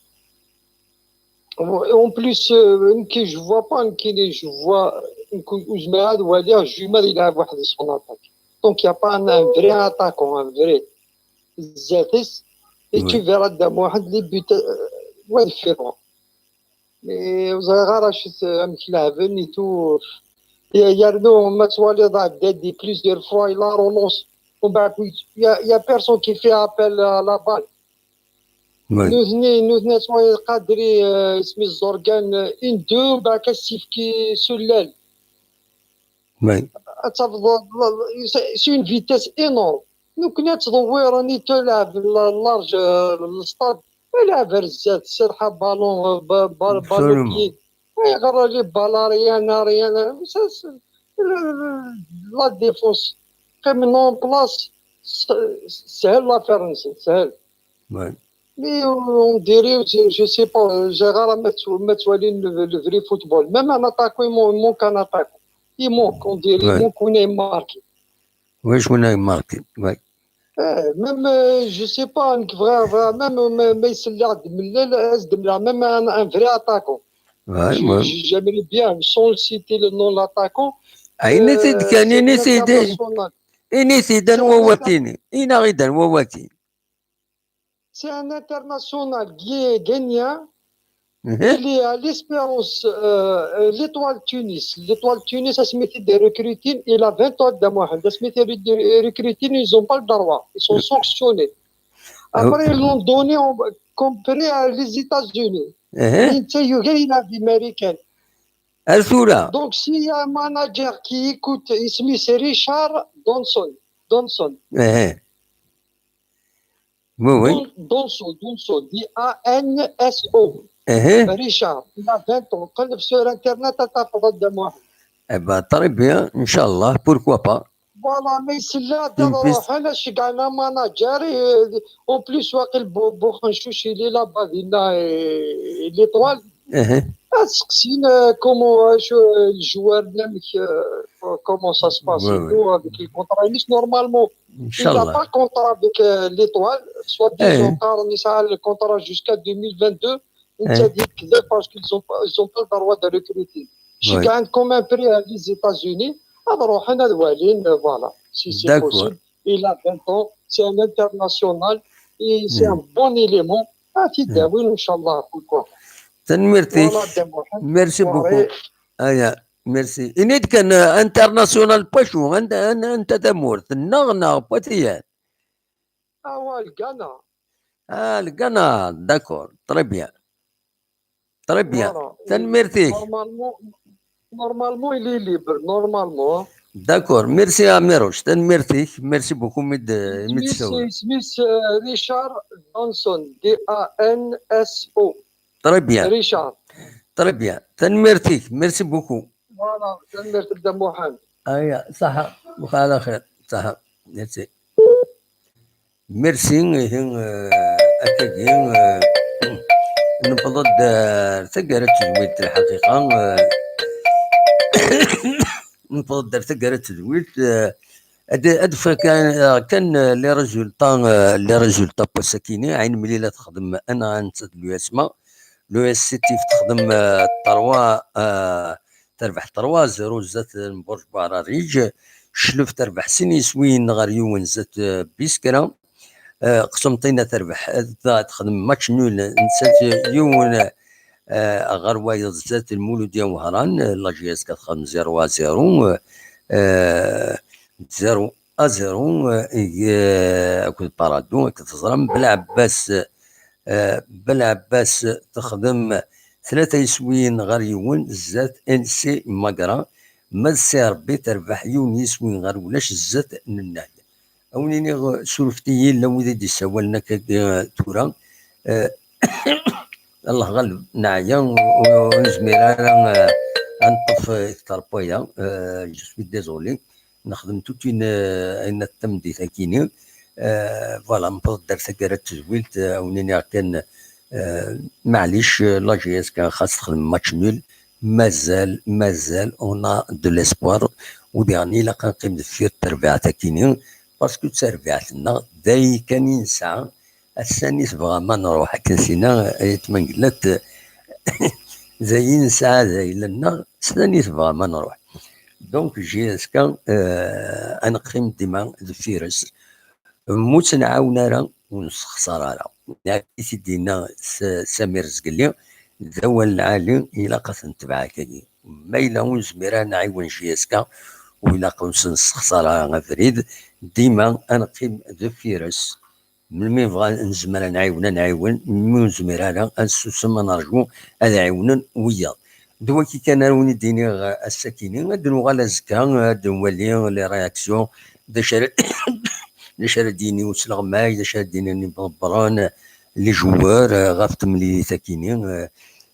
En plus, euh, كي جو فوا با كي جو فوا كنت زعما هذا هو اللي جومال يلعب واحد سون اتاك. Donc il y a pas un, un vrai attaquant, un vrai زاتيس. Et tu verras دام واحد لي بيت وين فيرون. مي وزغارة شت امك لاعبين اي تو. يرنو ما توالي ضاع دادي بليزيور فوا لا رولونس. ومن بعد il y a, il y a personne qui fait appel à la balle. Oui. نوثني نوثني سوايا قادري، آه، اسمي الزرقان، آه، ان دو، ومن بعد كتسيفكي سلال. Oui. سي اون فيتاس انورم. نو كنا تدوير راني تلعب لارج الستاد، العب رزات سرحه بالون، بالون بيي. غير لي بالاريان اريان. لا ديفونس كم نون بلاس. سهل لا فرنسا سهل. Oui. Mais on dirait, je, je sais pas, j'ai rarement ما توالي le vrai football. Même un attaquant, il manque un attaquant. Il manque, on dirait, il manque un marqué. Oui, je connais marqué. Oui. Même, je sais pas, un vrai, vrai, même, même, même, même un, un vrai attaquant. Ouais, ouais. J'aimerais bien, sans citer le nom de l'attaquant. Init-id kan, init-id. Init-id anwa wakin. Ini-aɣ-id anwa wakin. C'est un international ghanéen. Il est à l'Espérance, euh, l'Étoile Tunis. L'Étoile Tunis, asmi t-id-recrutin, il a vingt ans, Dda Mohamed. Asmi t-id-recrutin, ils ont pas le droit. Ils sont sanctionnés. Après, ils l'ont donné en- comme prêt à les États-Unis. Netta yugar il a vie américaine. Ar tura. Donc, s'il y a un manager qui écoute, isem-is Richard Donson. Donson. Oui, oui. Donso, Donso, D A N S O. Richard, il a vingt ans. Qelleb sur Internet, ad tafeḍ Dda Mohamed. Eh ben, très bien, Inch'Allah, pourquoi pas. Voilà, mais c'est là, d'abord, un manager, et, euh, en plus, waqil Bo- Bourhanchouch, il est là-bas, il a, euh, l'Étoile. Ad seqsin, euh, comment, euh, je- le joueur, euh, comment ça se passe et tout, avec les contrats. Mais normalement, il n'a pas de contrat avec, euh, l'Étoile. Soit disant, car il a le contrat jusqu'à deux mille vingt-deux. Parce qu'ils n'ont pas, ils ont pas le droit de recruter. Je gagne comme un prêt à les États-Unis. Alors, on a de Walin, euh, voilà, si c'est possible. Il a vingt ans, c'est un international et c'est un bon élément. Ah, tu dis, oui, Inch'Allah, pourquoi. Tanemmirt-ik. Merci beaucoup. Aya, merci. Ini-d kan, euh, international n wacu, anta, an- anta tamurt, nneɣ neɣ n wat iyan? Ah, ouais, le Ghana. Ah, le Ghana, d'accord, très bien. Très bien. Voilà. Tanemmirt-ik. Normalement, normalement, il est libre, normalement. D'accord, merci Amirouche, tanemmirt-ik, merci beaucoup mi d- mi d-tsawleḍ. Isem-is, euh, Richard Donson, D A N S O. Très bien. Richard. Très bien. Tanemmirt-ik, merci beaucoup. Voilà, tanemmirt Dda Mohamed. Aya, ṣaḥa, wa ɛla xir, ṣaḥa. Merci. Merci, ihi, euh, akkagi, euh, newweḍ-d ar taggara n tedwilt, lḥaqiqa, euh, newweḍ-d ar taggara n tedwilt, euh, ad, ad fkeɣ kan, euh, kan, euh, les résultats, euh, les résultats n wass-akini, Ɛin Mlila texdem un à un d l'U S M A, l'U S C T F texdem, euh, trois, euh, terbeḥ trois zéro zdat n Burj Buɛrariǧ, Cclef terbeḥ sin yiswiyen ɣer yiwen zdat, euh, Biskra, euh, Qsenṭina terbeḥ, euh, texdem match nul, nettat yiwen, euh, ɣer wayeḍ zdat Lmuludya Wehran, euh, la J S K texdem zéro à zéro, euh, zéro à zéro, euh, ig- euh, akked Parado, akked teẓram, Belɛebbas, euh, Belɛebbas texdem tlata yiswiyen ɣer yiwen zdat N C Magra, ma d Si Rebbi terbeḥ yiwen yiswi ɣer ulac zdat n Nnad. A wen-iniɣ, surfet-iyi, llan wid i d-yessawalen akka, eh, tura. Eh, Allah ɣaleb, neɛya, ur, ur nezmir ara, eh, ad neṭṭef, eh, kter n waya. Eh, je suis désolé. Nexdem toute une, eh, ayen tameddit-akini. Eh, voilà, newweḍ-d ar taggara n tedwilt, eh, a wen-iniɣ kan, eh, maɛlic, eh, la J S K xas texdem match nul, mazal, mazal, on a de l'espoir, u diɣen ilaq ad neqqim deffir terbaɛt-akini, parce que d tarbaɛt-nneɣ, d ayen kan i nesɛa, ass-a i tebɣam ad nruḥ akken sina, ay at Mengellat, d ayen i nesɛa d ayla-nneɣ, s da i tebɣam ad nruḥ. Donc, J S K, euh, ad neqqim dima deffir-s, ur tt-nɛawen ara, ur nessexṣar ara. Neɛni i t-id-yenna S-, Samir Zgelli, d awal lɛali, ilaq ad t-netbeɛ akkagi. Ma yella ur nezmir ara ad nɛiwen J S K, ur ilaq ur s-nessexṣar ara abrid, dima ad neqqim deffir-s. Melmi nebɣa nezmer ad nɛiwen, ad nɛiwen, melmi ur nezmir ara ad nsusem, ad nerju ad ɛiwnen wiyaḍ. D wagi kan ara wen-id-iniɣ, eh, ass-akini, ad d-nuɣal azekka, ad d-nwali les réactions, d acu ara, d acu ara d-yini usleɣmay, d acu ara d-inin imeḍebbren, les joueurs, eh, ɣef temlilit-akini, eh,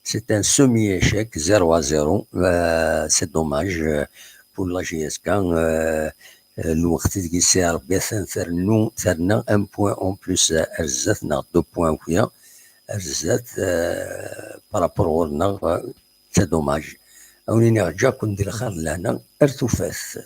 c'est un semi-échec, zéro à zéro, eh, c'est dommage, eh, pour la J S K, eh, eh, lweqt ideg yesɛa Rebbi atan ternu, terna un point en plus, eh, ar zdat, neɣ deux points akya, ar zdat, eh, par rapport ɣur-neɣ, eh, c'est dommage. A wen-iniɣ, ǧǧa-ken di lxir d lehna, ar tufat.